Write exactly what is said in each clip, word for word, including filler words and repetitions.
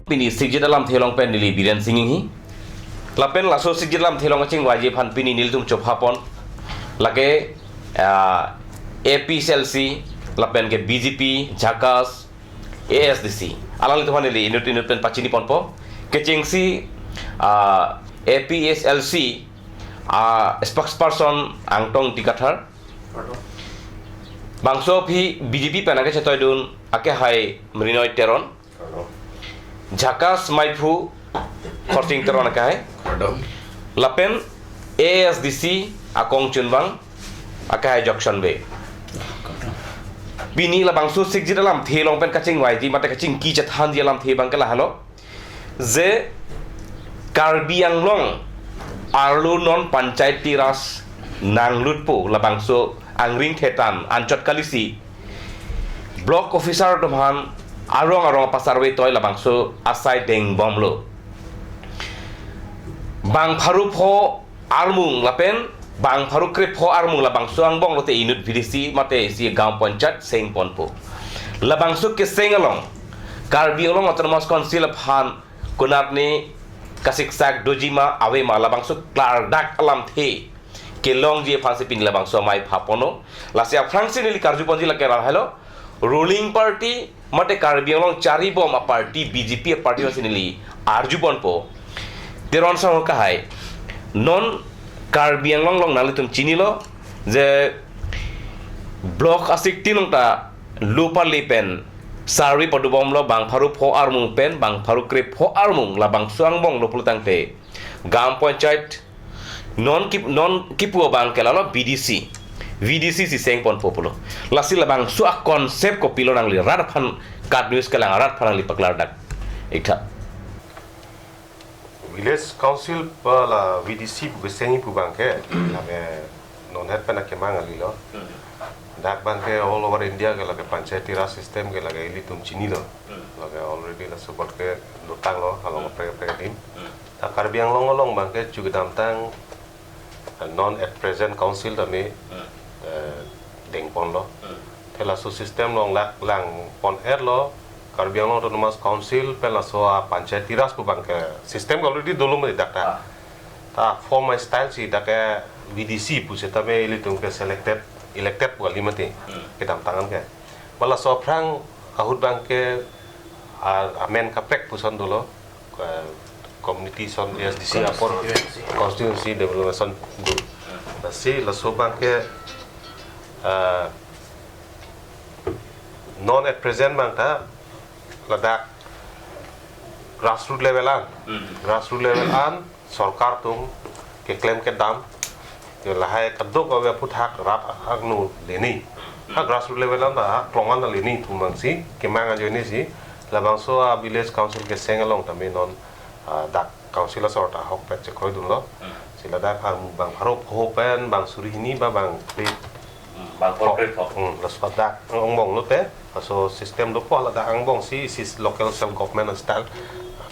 Pini sikjit alamthe along pen neli Biren Singh Inghi. Lapen laso sikjit alamthe along kachingvaiji aphan pini nelitum chophapon. Lake, ah, A P S L C, lapen ke B J P, JACAS, A S D C. Alanglitum aphan neli inut inut pen pachiniponpo. Kechengsi, ah, A P S L C, ah, spokesperson Angtong Ingti Kathar. Bangso aphi B J P pen akechetoidun akehai Mrinoi Teron. JACAS maiphu Khorsing Teron akehai. Lapen A S D C akong chunbang akehai Jokchon Bey. Pini labangso sikjit alamthe along pen kachingvaiji mate kachingki chethanji alamthe abang ke lahelo. Je Karbi Anglong arlo non Panchayati Raj nanglutpo labangso angring thetan anchot kalisi block officer atum aphan arong arong apasarve toi labangso asai dengbomlo. Bang pharo pho armung lapen bang pharo krepho armung labangso angbong lote inut V D C mate isi gaon panchayat sengponpo. Labangso keseng along Karbi Anglong Autonomous Council aphan konatne kasiksak dojima avema labangso klardak alamthe kelongji aphansi pini labangso amei phaponlo. Lasi aphrangsi neli karjuponji lake lahelo. Ruling party mate Karbi Anglong charibom aparty B J P aparty aphansi neli arjuponpo. Teron Sangho akehai. Non Karbi Anglong along nanglitum chinilo je block a-sixteen along ta lo pale pen survey padobomlo bang pharo pho armung pen bang pharo krepho armung labangso angbong lo pulotangte gaon panchayat non ki, non kipu abang ke lahelo V D C. V D C si sengponpo pulo. Lasi labangso a-concept kopilo nangli rat aphan kat news kelang rat aphan nangli paklardak iktha. Village Council pen la V D C pu keseng pu abang ke lake non het pen akemang kalilo. Dak abang ke all over India ke lake Panchayati Raj system ke lake ilitum chinilo. Lake already la support ke dotanglo along kaprek kaprek adim. Ta Karbi Anglong along abang ke chu kedamtang, eh, non at present council tame, eh, dengponlo. Te laso system along lak langpon-etlo, Karbi Anglong Autonomous Council pen laso a-Panchayati Raj pu abang ke system ke already dolo mati dak ta. Ah. Ta form a-style si dak ke V D C pu setame ilitum ke selected, elected pu kali mati kedamtang an ke. Ba laso aphrang ahut abang ke, ah, amen kaprek puson dolo, eh, community ason A S D C apor constituency development ason do. Lasi laso abang ke, eh, non at present abang ta ladak grassroots level an. Grassroots level an sorkar atum keklem kedam ke lahai kadokave aphuthak rat angno leni. Ha grassroots level an ta ha klong an ta leni atum abang si kemang ajoine si labangso a-village council keseng along tame non, ah, dak council asor ta ahokpet chekroidunlo. Si ladak ang bang pharo pho pen bang suri hini ba bang kre-, bang pharo krepho. Hmm, laso dak angbong lote laso system dopo ladak angbong si, si local self government style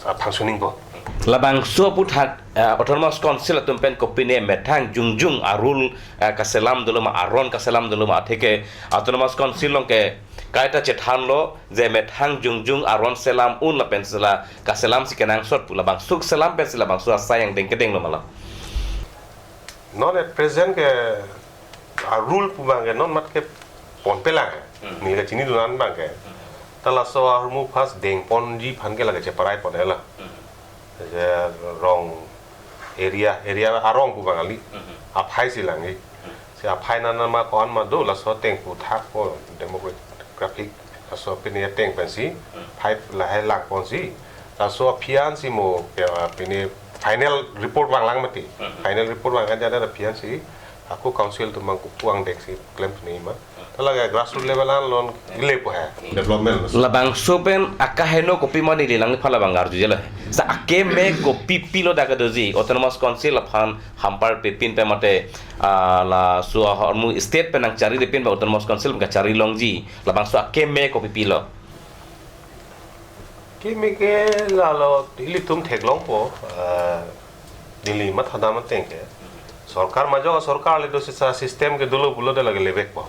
a-functioning po. Labangso aphuthak, eh, Autonomous Council atum pen kopine methang jongjong a-rule, eh, kaselam dolo ma, aron kaselam dolo ma, atheke Autonomous Council along ke kaita chethanlo je methang jongjong aron selam un lapen sela kaselam si kenangsot pu labangso selam pensi labangso asai angdeng kedenglo ma la? Non at present ke a-rule pu abang ke non mat ke ponpelang. Hmm. Neli kachinidun an abang ke. Hmm. Ta laso ahormu first dengponji aphan ke lake cheparai pon-etlo. Hmm. Je rong area, area arong pu abang kali. Hmm. Aphai si lang-i. Hmm. Si aphai nana ma ko-an ma do laso ateng aphuthak ko demographic laso pine ateng pensi, hmm, phai lahai langponsi. Laso aphi an si mo, ya, pine final report vanglang mati. Hmm. Final report vang kan jada aphi an si ako council atum abang kukuang dek si klem pine ma. Ta lake grassroots level an lon ile po hai. Development. Labangso pen akaheno kopima neli nangphan labang arjujelo. Sa akeme kopi pilo dak kedoji Autonomous Council aphan hampar pepin pe mate, ah, laso ahormu state pen nangcharipepin ba Autonomous Council kachari longji labangso akeme kopi pilo? Keme ke lalo ilitum theklongpo, ah, neli mathadam ateng ke. Sorkar majok sorkar le do sisa system ke dolo pulote lake levekpo.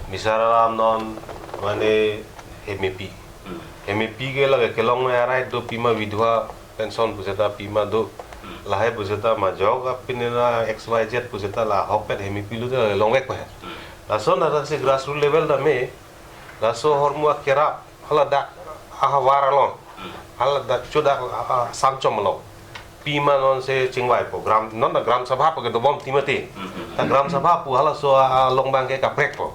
Misar alam non mane M A P. Hemepi ke lake kelong nai arai do, pima vidhwa pension puseta pima do. Lahai puseta majok apin na X Y Z puseta la ahok pen hemepi lo te longvek pa. Lason dak si grassroots level tame, laso ahormu akerap, hala dak ahavar along, hala dak chodak, ah, ah, samchom along. Pima non si chingvaipo, gram, non ta Gram Sabha pu kedobom ti mati. Ta Gram Sabha pu halaso along abang ke kaprek po.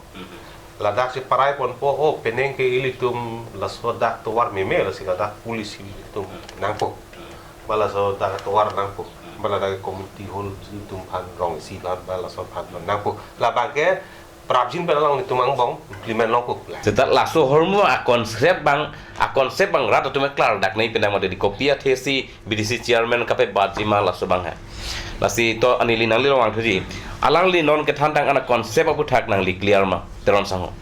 Ladak si parai ponpo, oh, penang ke ilitum laso dak tovar meme, lasi ladak police ilitum nangpo. Ba laso dak tovar nangpo. Ba ladak community hall ilitum aphan, rong isi aphan, ba laso aphan nangpo. Labang ke prapjin pen alanglitum angbong implement longpo. Seta laso ahormu a-concept abang, a-concept abang rat atum klardak nangji pen mati, di kopi athe si B D C chairman kapebatji ma laso abang he. Lasi to neli nangli along vangthuji. Alangli non kethan tang an a-concept aphuthak nangli clear ma, Teron sangho?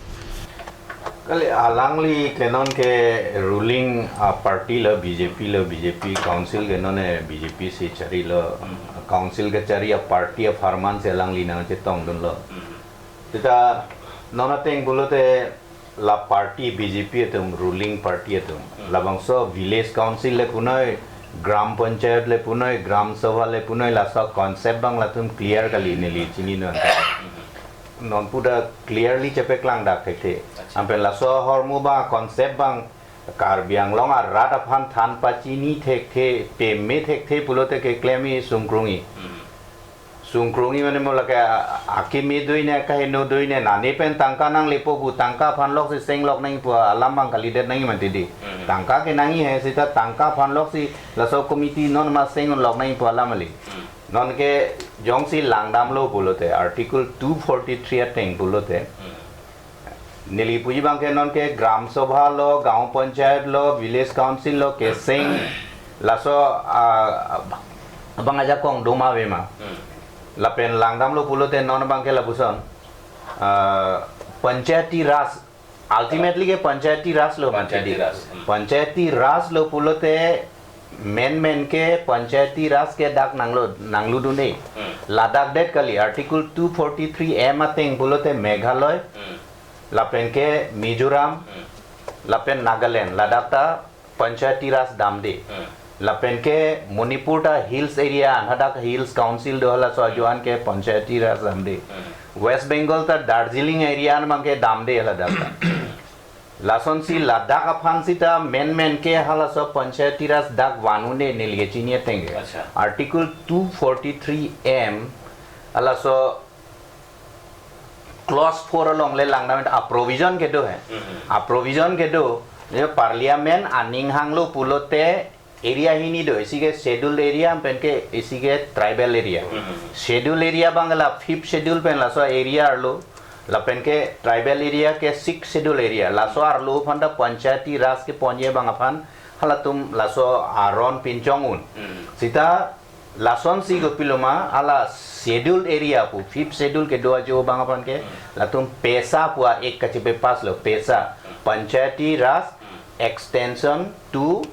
Kali, alangli ke non ke ruling, ah, party lo, B J P lo, B J P council ke non, eh, B J P si charilo, council kechari a-party apharman si alangli nangchetongdunlo. Seta non ateng pulote la party B J P atum, ruling party atum. Labangso village council le punoi, gram panchayat le punoi, gram sabha le punoi, laso concept abang latum clear kali neli chininon. Non puda clearly chepaklangdak thekthe. Anpen laso ahormu abang concept abang Karbi Anglong arat aphan than pachini thekthe, peme thekthe pulote keklemji, sungkrungji. Sungkrungji mane mo lake a-, akeme doji ne, kaheno doji ne, nane pen tangka nanglepo pu, tangka aphan lok si senglok nangji pu alam abang kalidet nangji mati di. Tangka ke nangji he, seta tangka aphan lok si laso committee non ma seng unlok nangji pu alam kali. Non ke jongsi langdamlo pulote, Article two forty-three ateng pulote, neli puji abang ke non ke Gram Sabha lo, Gaon Panchayat lo, Village Council lo, keseng laso, ah, abang ajakong doma ave ma. Lapen langdamlo pulote non abang ke lapuson, ah, Panchayati Raj, ultimately ke Panchayati Raj lo mati di. Panchayati Raj, hmm. Panchayati Raj lo pulote menmen ke Panchayati Raj ke dak nanglo, nangludunde. Hmm. Ladak det kali, Article two forty-three M ateng pulote Meghalaya, hmm, lapen ke Mizoram, hmm, lapen Nagaland, ladak ta Panchayati Raj damde. Hmm. Lapen ke Manipur ta hills area, hadak Hills Council do, halaso ajoine ke Panchayati Raj damde. Hmm. West Bengal ta Darjeeling area abang ke damde ladak ta. Lasonsi ladak aphan seta menmen ke halaso Panchayati Raj dak vanunde neli kechini ateng ke. Acha. Article two forty-three M, halaso clause four along le langdam a-provision kedo he. Mhm. A-provision kedo, je Parliament aning hanglo pulote area hini do, isi ke scheduled area, pen ke isi ke tribal area. Mhm. Scheduled area abang la fifth schedule pen laso area arlo, lapen ke tribal area ke sixth schedule area. Laso arlo aphan ta Panchayati Raj keponji abang aphan halatum laso aron pinchong un. Mhm. Seta lasonsi kopilo ma, hala scheduled area pu, fifth schedule kedo ajo abang aphan ke, hmm, latum PESA pu a-act kachepass lo, PESA, hmm, Panchayati Raj, hmm, Extension to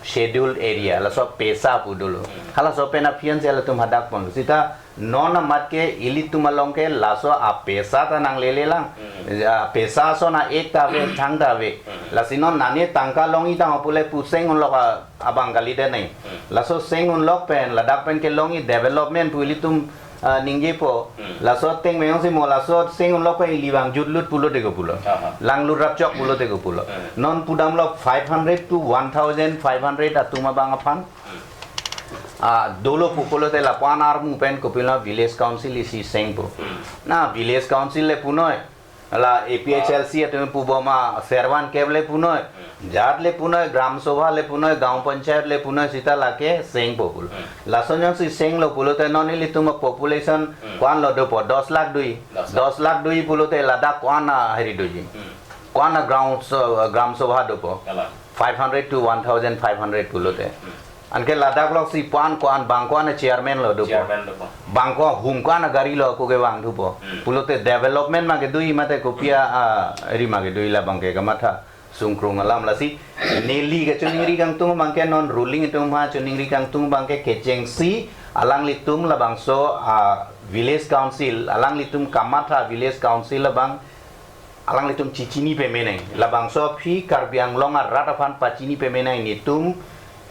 Scheduled Area, laso PESA pu dolo. Hmm. Halaso pen aphian si latum hadak pon. Seta non amat ke ilitum along ke laso a-PESA ta nanglele lang. Hmm. A-PESA ason a-act ta ave, thangta ave. Hmm. Lasi non nane tangka longji tang apule pu seng unlok a abang kalidet nai. Hmm. Laso seng unlok pen, ladak pen kelongji development pu ilitum, ah, ningjepo. Hmm. Laso ateng meyong si mo, laso seng unlok pen ili vang jutlut pulote kopulo. Aha. Langlut rapchok pulote kopulo. Hmm. Non pudamlo five hundred to one thousand five hundred atum abang aphan. Hmm. Ah, dolo pu pulote lapu-an armu pen kopilo Village Council isi sengpo. Hmm. Na Village Council le punoi, hala A P H L C atum puboma servan kep le punoi, jat le punoi, Gram Sabha le punoi, Gaon Panchayat le punoi, seta lake sengpo pulo. Hmm. Lason jongsi senglo pulote non ilitum a-population, hmm, ko-an lo dopo, dos lakh doji. Dos lakh. Dos lakh doji pulote ladak ko-an aheri doji. Hmm. Ko-an a-Gram Sa-, Gram Sabha dopo. Kalang. Five hundred to one thousand five hundred pulote. Hmm. Anke ladak lok si puan ko-an, bang ko-an a-chairman lo dopo. Chairman dopo. Bang ko-an, hum ko-an agari lo ako kevang dopo. Hmm. Pulote development ma kedoji mate kopi a, ah, ri ma kedoji labang ke kamatha sungkrung alam. Lasi neli kachiningri kangtung abang ke non ruling atum aphan chiningri kangtung abang ke kechengsi alanglitum labangso, ah, village council, alanglitum kamatha village council abang Alanglitum chichini pame nang. Labangso aphi Karbi Anglong arat aphan pachini pame nang, netum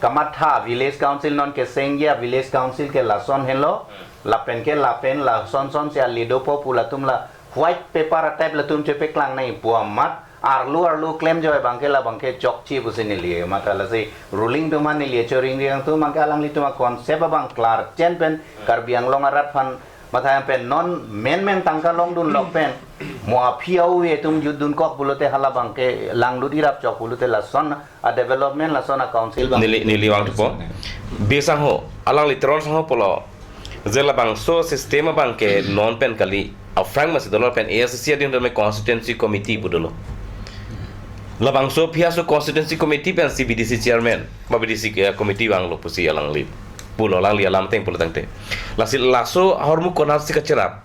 kamatha village council non kesengja village council ke lason henlo. Lapen ke lapen lason son si ale dopo pu latum la white paper a type latum chepeklang nang pu amat arlo arlo klemjoi abangke labangke chokche pusi neli mata lasi ruling atum aphan neli choring riang atum abangke alanglitum a concept abang klarchen pen Karbi Anglong arat aphan matha pen non menmen tangka longdun lok pen mo aphi au atum jutdun kok pulote hala abangke langdut irap chok pulote lason a development lason a council abang. Neli neli vangthupo. Bisang ho, alangli Teron sangho pulo. Je labangso system abangke non pen kali. Aphrang masi dolo pen A S D C adin dolo constituency committee pu dolo. Labangso aphi aso constituency committee pensi B D C chairman, ma B D C ke committee vanglo pusi alangli pulo, alangli alam ateng pulo tangte. Lasi laso ahormu konatsi kacherap.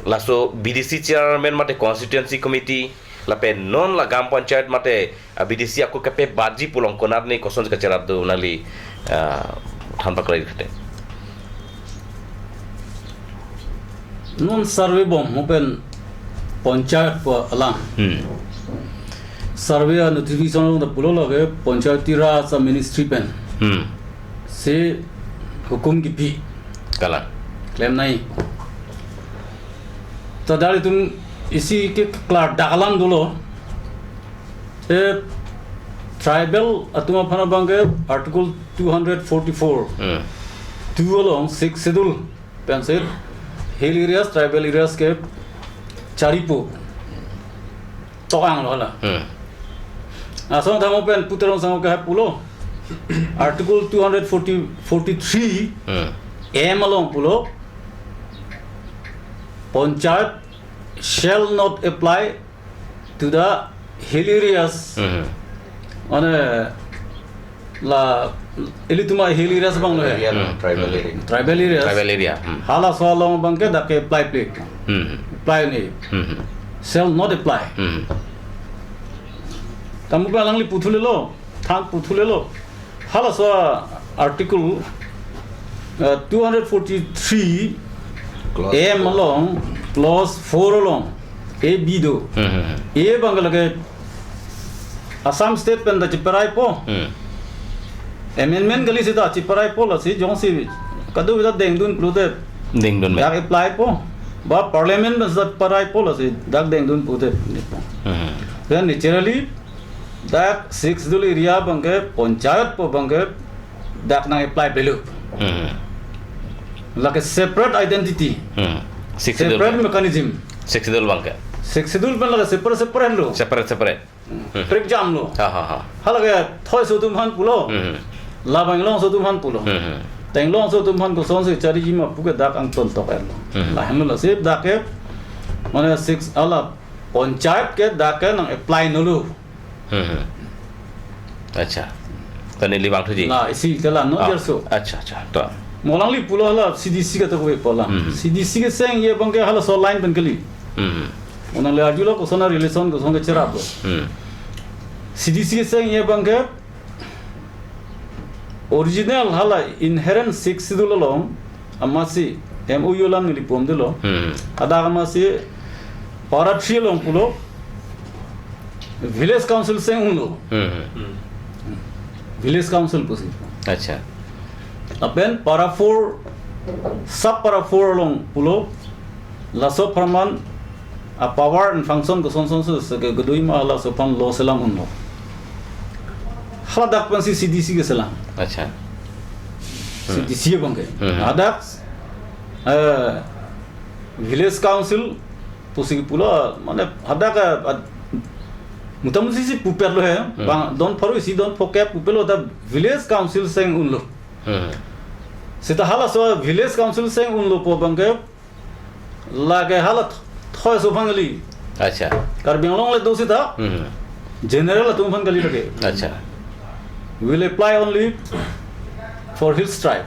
Laso B D C chairman mate constituency committee, lapen non la gram panchayat mate, ah, B D C ako kepabaji pu along konatne kosonsi kacherap do nangli, ah, than pakrai kate. Non survey bom mo pen panchayat pu alam. Hmm. Survey a notification along ta pulo lake Panchayati Raj a ministry pen. Hmm. Si hukum kipi. Kalang. Klem nai. Ta dali atum isi ke klardak alam dolo. E tribal atum aphan abangke Article two hundred forty-four. Hmm. Two along Sixth Schedule pensi hill areas, tribal areas ke charipo. Tokang lo hala. Hmm. Asong thamo pen putarong sango ke pulo. Article two hundred forty, forty-three Hmm. M along pulo. Panchayat shall not apply to the hill areas. Hmm. Mane la ilitum a hill areas abang lo he. Area lo, Hmm. tribal area. Tribal areas. Tribal area. Hmm. Halaso along abangke dak ke apply plek. Hmm. Apply ni. Hmm. Shall not apply. Hmm. Tamo pen alangli puthulelo, than puthulelo. Halaso article, uh, two hundred forty-three Clause M four. Along clause four along A B do. Hmm, hmm, hmm. A abangke lake Assam State pen ta chiparaipo. Hmm. Amendment kali seta chiparaipo lasi jongsi kadokave ta dengdun pulote Dengdun me. Dak apply po. Ba Parliament pen seta paraipo lasi dak dengdun pulote. Hmm. Then naturally dak Sixth Schedule area abangke panchayat pu abangke dak nang apply pelo. Hmm. Lake separate identity. Hmm. Sixth Schedule. Separate mechanism. Sixth Schedule abangke. Sixth Schedule pen lake separate separate lo. Separate, separate. Hmm. Hmm. Prekjam lo. Ha, ha, ha. Halake thoi aso atum aphan pulo. Hmm. Labang Anglong aso atum aphan pulo. Hmm. Teng Anglong aso atum aphan kosonsi chariji ma puke dak angton tok-etlo. Hmm. Lahenlo lasi dak ke mane six hala panchayat ke dak ke nang apply nolu. Hmm. Acha. Tani li bang thuji. La isi ke la no Ah, jerso. Acha, acha. To. Mo alangli pulo hala C D C ke to ko pulo. Hmm. C D C kesengji abangke halaso line pen kali. Hmm. Mo nangli arjulo koson a relation koson kecheraplo. Hmm. C D C kesengji abangke original hala inherent Sixth Schedule along amatsi M O U alam neli pondelo. Hmm. Hadak amatsi para three along pulo village council seng unlo. Hmm. Hmm. Village council pusi. Acha. Lapen para four, sub para four along pulo laso apharman a power and function koson son so se ke gedoi ma laso aphan law selam unlo. Haladak pensi C D C keselam. Acha. Hmm. C D C abangke. Hmm. Hadak, eh, village council pusi pulo, mane hadak, eh, ad-, mutamuti si pupetlo he, Hmm. bang don pharo isi don phokep pupetlo ta village council seng unlo. Hmm. Seta halaso village council seng unlo pu abangke lake hala th-, thoi aso aphan kali. Acha. Karbi Anglong le do seta Hmm. general atum aphan kali lake. Acha. Will apply only for hills tribe.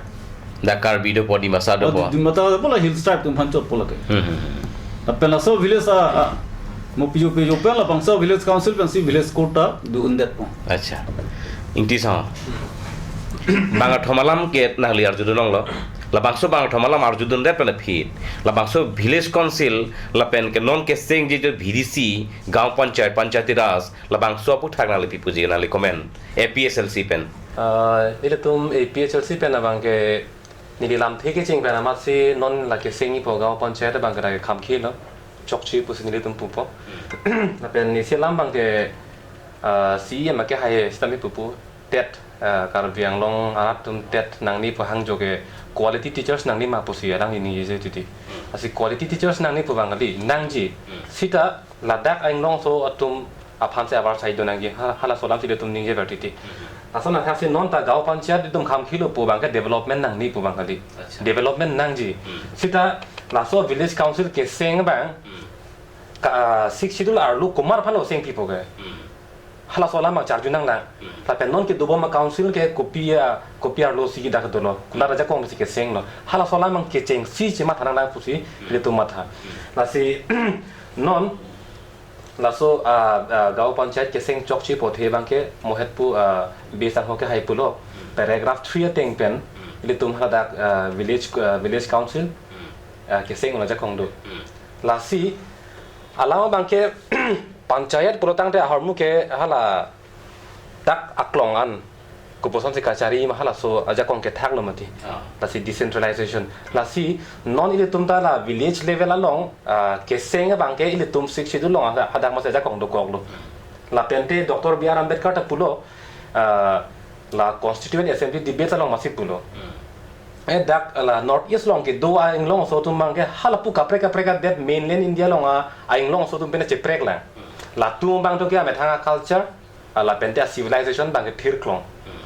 Dak Karbi dopo, Dimasa dopo. Di mata dopo la hills tribe atum aphan chotpo lake. Hmm, hmm, hmm. Lapen laso village a, a, mo pijo pijo pen labangso village council pensi village court ta do undetpo. Acha. Ingti sa. Bang athom alam ke nangli arjudun longlo. Labangso bangkethom alam arjudundet pen aphi, labangso village council lapen ke non kesengji jo V D C, gaon panchayat, panchayati raj, labangso aputhak nangli pi puji, nangli comment A P H L C pen. Ah, nelitum A P H L C pen abang ke neli lamthe kecheng pen amatsi non la kesengjipo gaon panchayat abang ke dak ke kham khelo, chokche pusi nelitum pupo. Lapen isi alam abang ke, ah, C E M ake hai sitame pupo, TET, ah, Karbi Anglong arat atum TET nangji pu hangjo ke quality teachers nangji ma pusi alang ini je titi. Lasi quality teachers nangji pu abang kali, nangji. Sita ladak a-Inglongso atum aphan si abar sai do nangji, ha-, halaso alam si ilitum ningje ver titi. Laso nangthak si non ta gaon panchayat ilitum kham khelo pu abang ke development nangji pu abang kali. Acha. Development nangji. Hmm. Sita laso village council keseng abang, Hmm. ka, ah, Sixth Schedule arlo komat aphan lo seng pipo ke. Hmm. Halaso alam abang charju nanglang. Hmm. Lapen non kedobom a-council ke kopi a, kopi arlo si dak dolo. Kopi ajakong si kesenglo. Halaso alam abang kechengsi chematha nanglang pusi Hmm. ilitum matha. Hmm. Lasi non laso, ah, ah, gaon panchayat keseng chokche pu athe abang ke mo het pu, ah, base angho ke hai pulo. Hmm. Paragraph three ateng pen Hmm. ilitum haladak, ah, village, ah, village council, Hmm. ah, keseng un ajakong do. Hmm. Lasi alam abang ke panchayat pulo tangte ahormu ke hala dak aklong an kopuson si kachari ma halaso ajakong kethak lo mati. Ah. Lasi decentralization. Lasi non ilitum ta la village level along, ah, keseng abang ke ilitum Sixth Schedule along ada, ada masa ajakong dokoklo. Lapente Doctor B R Ambedkar ta pulo, ah, la Constituent Assembly debate along masi pulo. Hmm. Eh, dak la North East along kedo a-Inglongso atum abang ke halapu kaprek kaprek adet mainland India along a, a-Inglongso atum pen cheprek lang. Hmm. Latum abang to ke amethang a-culture, ah, lapente a-civilization abang ke thirklong. Hmm.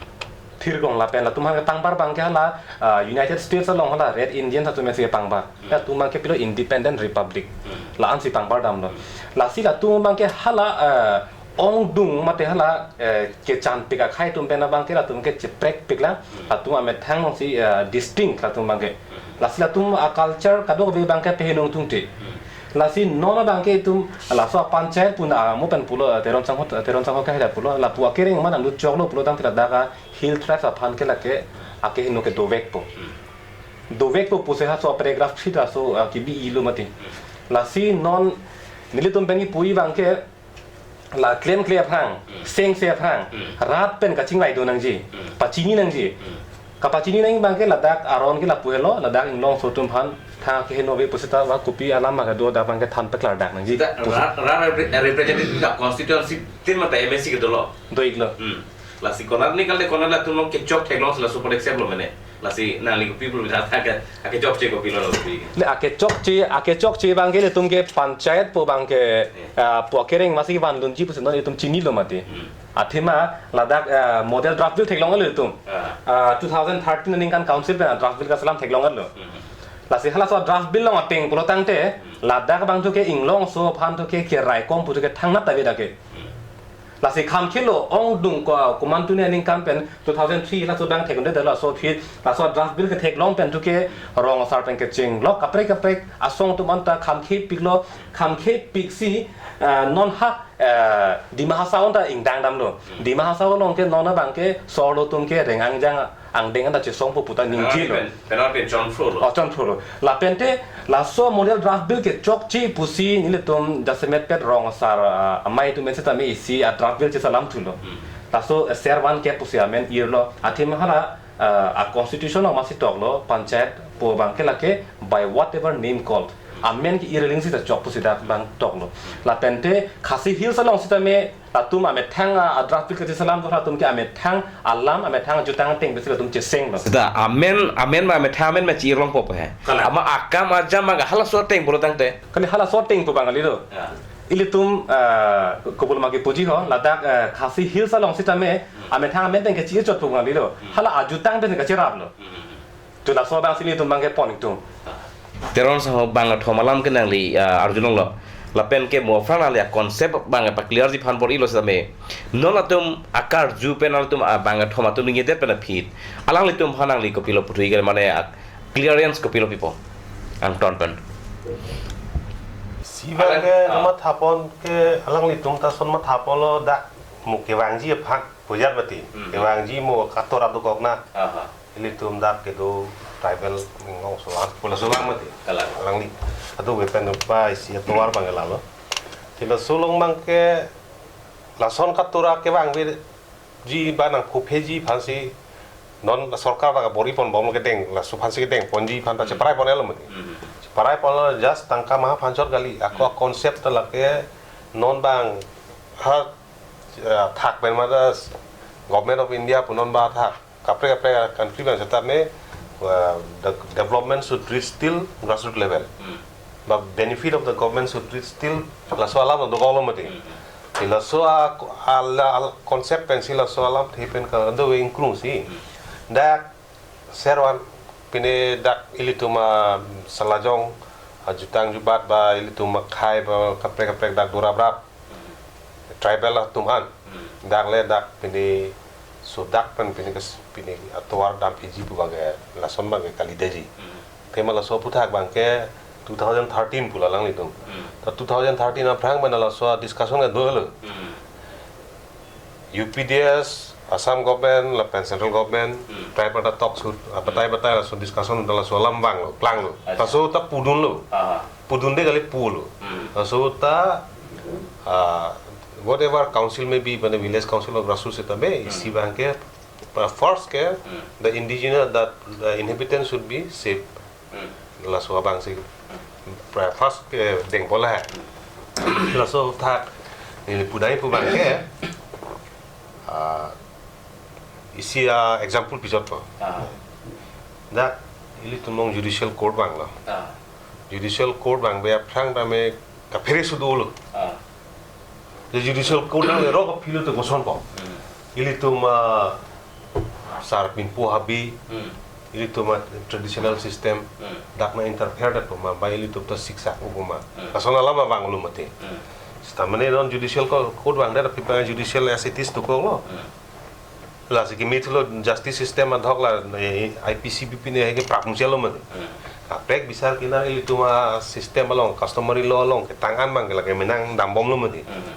Thirklong lapen latum abang ke pangbar abang ke hala, ah, United States along hala Red Indian atum si pangbar. Hmm. Latum abang ke pilo Independent Republic. Hmm. La-an si pangbar damlo. Hmm. Lasi latum abang ke hala, ah, ongdung mate hala, eh, kechanpik akhei atum pen abang ke latum ke cheprekpik lang. Hmm. Latum amethang along si, eh, distinct latum abang ke. Hmm. Lasi latum a-culture kadokave abang ke pehenong tungte. Hmm. Lasi non abang ke itum laso a-panchayat pu na mo pen pulo, eh, Teron Sangho, Teron Sangho ke hada pulo, lapu akereng ma nanglut choklo pulo tangte ladak a-hill tribes aphan ke lake akeheno ke dovekpo. Hmm. Dovekpo pusi halaso paragraph three ta so, ah, kebi-ilo mati. Hmm. Lasi non nelitum pen kipu abang ke la klemkle aphrang, Hmm. sengse aphrang, Hmm. rat pen kachinglai do nangji, Hmm. pachini nangji. Hmm. Kapachini nangji abang ke ladak aron ke lapu helo, ladak Inglongso atum aphan thang akeheno ave pusita ba kopi alam ma kedo dak abang ke than paklardak nangji. Sita pusi. Rat, rat repre-, representative ka constituency tin mata M A C kedo lo. Do-iklo. Hmm. Lasi konat ni kal de konat latum along kechok theklong sila super accept lo mene. Lasi nangli kopi pulu dak ke, akechokche kopilo lo kopi. Le akechokche, akechokche abang ke ilitum ke panchayat pu abang ke, Eh. ah, pu akereng masi vandunji pusi non itum chinilo mati. Hmm. Athema ladak, ah, model draft bill theklonglo itum. Ah. Ah, two thousand thirteen aningkan council pen draft bill kaselam theklonglo. Hmm. Lasi halaso draft bill along ateng pulo tangte, Hmm. ladak abang to ke Inglongso aphan to ke keraikom pu to ke thangnat ta ave dak ke. Hmm. Lasi kham khelo ongdung ko komantu ne aningkan pen two thousand three laso abang thekdunde laso aphi laso draft bill ketheklong pen to ke rong asar pen kechenglok kaprek kaprek asong atum anta kham khepiklo, kham khepik si, ah, non ha, ah, Dima Hasao anta ingdang damlo. Dima Hasao along ke non abang ke sorlo atum ke reng angjang angdeng anta chesongpo puta ningjelo. Pen, pen, pen chonphro lo. Oh, chonphro lo. Lapente laso model draft bill kechokche pusi nelitum jasemet pet rong asar, ah, amei atum enseta me isi a-draft bill chesalam thulo. Hmm. Laso, eh, ser van ke pusi amen irlo. Athema hala, ah, a-constitution along masi toklo panchayat pu abang ke lake by whatever name called. Amen ke-ir aling sita chok pusi dak abang toklo. Lapente Khasi Hills along sita me latum amethang a, a-draft bill kachesalam do latum ke amethang alam, amethang ajutang ateng pensi latum chesenglo. Sita amen, amen ma amethang amen ma chi-irlongpo he. Kalang. Ama akam ajam ma halaso ateng pulo tangte. Kali halaso ateng pu abang kalilo. Ya. Ilitum, ah, kopilo ma kipuji ho, ladak, ah, Khasi Hills along sita me, Hmm. amethang amen pen kechi-irchot pu abang kalilo. Hmm. Hala ajutang pen kacheraplo. Hmm. Tu laso abang si nelitum abang ke pon ingtung. Teron Sangho bangkethom alam ke nangli, ah, arjulonglo. Lapen ke mo aphrang nangli a-concept abang ke pa-clearji aphan bor-ilo sitame. Non latum akarju pen nangtum, ah, bangkethom atum ningjedet pen aphi alanglitum aphan nangli kopilo puthot ke mane, ah, clearance kopilo pipo? Angton pen. Si abang ke Alang, ah. namathapon ke alanglitum ta son mathaponlo dak mo kevangji aphan pujar mati. Hmm. Kevangji mo katora dokok na. Aha. Ilitum dak kedo tribal nong solang, pula solang mati. Kalang. Alangli. Atu wepen pa isi atovar abang lalo. Sila solong abang ke lason katura kevangveji ba nangphupeji aphansi non sorkar abang bor-i ponbom kedeng, laso aphansi kedeng ponji aphan ta Hmm. cheparai pon-etlo mati. Hmm. Cheparai ponlo just tangka maha aphan chot kali. Ako Hmm. concept ta lake non abang ha, eh, thak pen mata Government of India pu non ba thak. Kaprek kaprek country abang seta me, uh, the development should reach till grassroots level. Hmm. But benefit of the government should reach till laso alam dokoklo mati. Hmm. Laso a, a, a concept pensi laso alamthe pen kado ingkrungsi. Hmm. Dak servan pine dak ilitum a Salajong, a jutang jubat ba ilitum akhei ba kaprek kaprek dak do raprap. Hmm. Tribal atum an. Hmm. Dak le dak pine so dak pen pine kes pine atovar damphiji pu abang ke lason abang ke kalidetji. Hmm. Athema laso aphuthak abang ke two thousand thirteen pu la alanglitum. Hmm. Ta two thousand thirteen aphrang pen laso discussion ke dolo. Hmm. U P D S, Assam government, lapen central government, Hmm. tripartite talks ahut, abatai Hmm. batai laso discussion ta laso alam vanglo, klanglo. Acha. Laso ta pudunlo. Aha. Pudunde kali pulo. Hmm. Laso ta, ah, whatever council may be, mane village council or grassroots seta me, Hmm. isi abang ke, uh, first ke, Hmm. the indigenous, that the inhabitants should be safe. Hmm. Laso abangsi, pra-, first ke dengpon lahai. Hmm. Laso thak, neli pudai pu abang ke, ah, isi a example pichotpo. Ah. Dak ilitum along judicial court vanglo. Ah. Judicial court vangve aphrang tame kaphere su dolo. Ah. The judicial court nang lerok apilo te kosonpo. Hmm. Ilitum, ah, sar pinpo habe, Hmm. ilitum a traditional system, Hmm. dak nang interfere det pu ma, ba ilitum ta siksa pu ma. Hmm. Lason alam abang lo mati. Hmm. Seta mane non judicial co-, court vangdet aphi abang judicial as it is dokoklo. Hmm. Lasi kimi thulo justice system adhok la, eh, I P C B P ne ke prapung chelo mati. Hmm. Kaprek bisar kinar ilitum a system along, customary law along ketang an abang ke lake menang dambomlo mati. Hmm.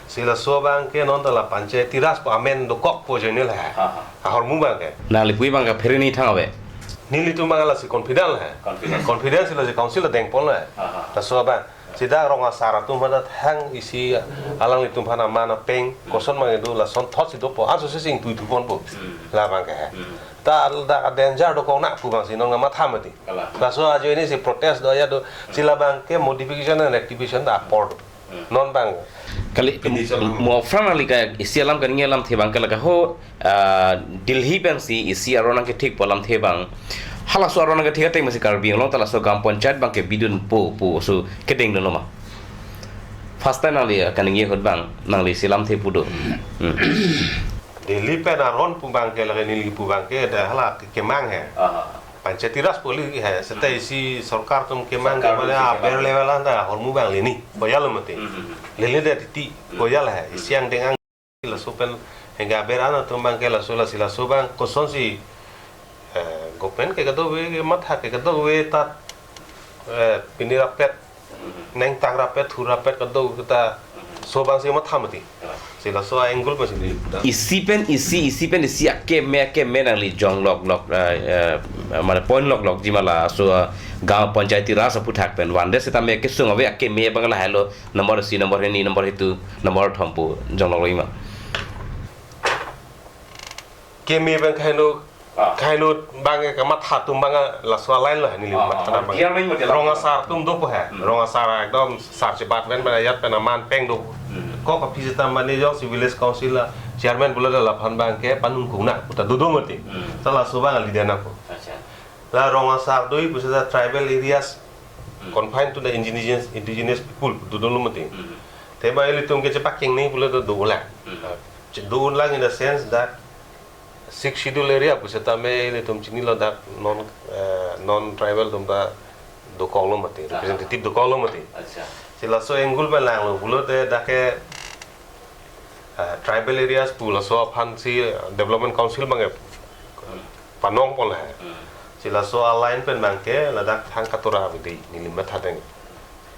Si laso abang ke non ta la Panchayati Raj pu amen dokokpo joine la. Ha, ha. Ahormu abang ke. Nangli pu abang ke phere ni thang ave. Nelitum abang lasi confident la. Confident. Confident si lasi council la dengpon la. Ha, ha. Laso abang. Seta rong asar atum aphan ta thang isi alanglitum aphan aman apeng koson abang kedo lason thot si dopo. Anso si sing tui thuponpo. Hmm. Labang ke. Hmm. Ta dak danger dokok na pu abangsi non ngamatha mati. Kalang. Laso ajoine si protest do ya do. Si labang ke modification and rectification ta apor do. Hmm. Non abang. Kali, Pini chalo. Mo aphrang nangli ke isi alam kaningje alamthe abang ke lake ho, ah, Delhi pensi isi aron nangkethikpo alamthe abang. Halaso aron nangkethik ateng masi Karbi Anglong ta laso gram panchayat abang ke bidunpo pu so kedengdunlo ma. First time nangli, ah, kaningje ahut abang, nangli isi alamthe pu do. Hmm. Delhi pen aron pu abang ke lake neli pu abang ke dak hala ke kemang he. Aha. Panchayati Raj pu kali he, seta Hmm. isi sorkar atum kemang Sorkar kemang atum si aber kemang. Level an ta ahormu abang leni. Koyalo mati. Hmm, hmm, hmm. Lele de titi, Hmm. koyal he. Isi angdeng ang laso pen hengga aber an atum abang ke laso lasi laso abang kosonsi, eh, government ke kadokave ke matha ke kadokave ta, eh, pini rapet, Hmm. neng tang rapet, thu rapet kadokave ta so abangsi matha mati. Si laso angle pensi neli puda. Isi pen isi, isi pen isi akeme, akeme nangli jongloklok, eh, eh, mane pointlok lokji ma laso, eh, gram panchayati raj aphuthak pen vandet seta me kesung ave akeme abang lahelo number isi, number hini, number hitu, number thom pu jongloklo ma. Keme abang kaheno Ah. Kaheno abang ke kamatha atum abang laso a-line lo he neli Ah, matha ah, abang. Clear line mati Rong alam. Asar atum dopo he. Hmm. Rong asar ekdom sar chebat pen pen ajat pen aman peng dopo. Hmm. Ko kaphi seta mane jongsi village council a chairman pulo ta laphan abang ke panung kung na puta dodo mati. Hmm. Ta laso abang leader nangpo. Acha. La rong asar doi pu seta tribal areas Hmm. confined to the indigenous, indigenous people dodo lo mati. Hmm. Te ba ilitum ke chepakengnei pulo ta do lang. Hmm. Ah, che-, do lang in the sense that Sixth Schedule area pu setame ilitum chinilo dak non, eh, non tribal atum ta dokoklo mati, Aha. representative dokoklo mati. Acha. Si laso angle pen langlo pulote dak ke, eh, tribal areas pu laso aphan si, eh, Development Council abang ke Hmm. panong pon he. Hmm. Si laso a-line pen abang ke ladak thang katura ave dei neli matha deng.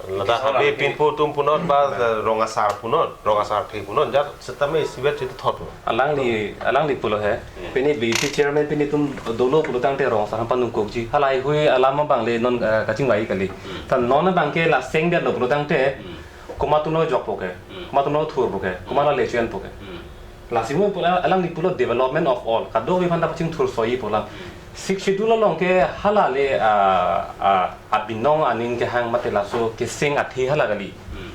Ladak habe pinpo atum punon ba rong asar punon, rong asar the punon, jat setame isivet situ thot lo. Alangli, alangli pulo he. Hmm. Pini B J P chairman pini atum dolo pulo tangte rong asar aphan nungkukji. Halahei hui alam abang le non, eh, kachingvai kali. Hmm. Tan non abang ke la sengdet lo pulo tangte. Hmm. Komat atum lo jokpo ke. Hmm. Komat atum lo thurpo ke. Komat la lechuenpo ke. Hmm. Lasi mo pulo, alangli pulo development of all. Kadokave aphan ta pachingthur soi pulo. Sixth Schedule along ke hala le, ah, ah, abinong aning kehang mate laso keseng athe hala kali. Hmm.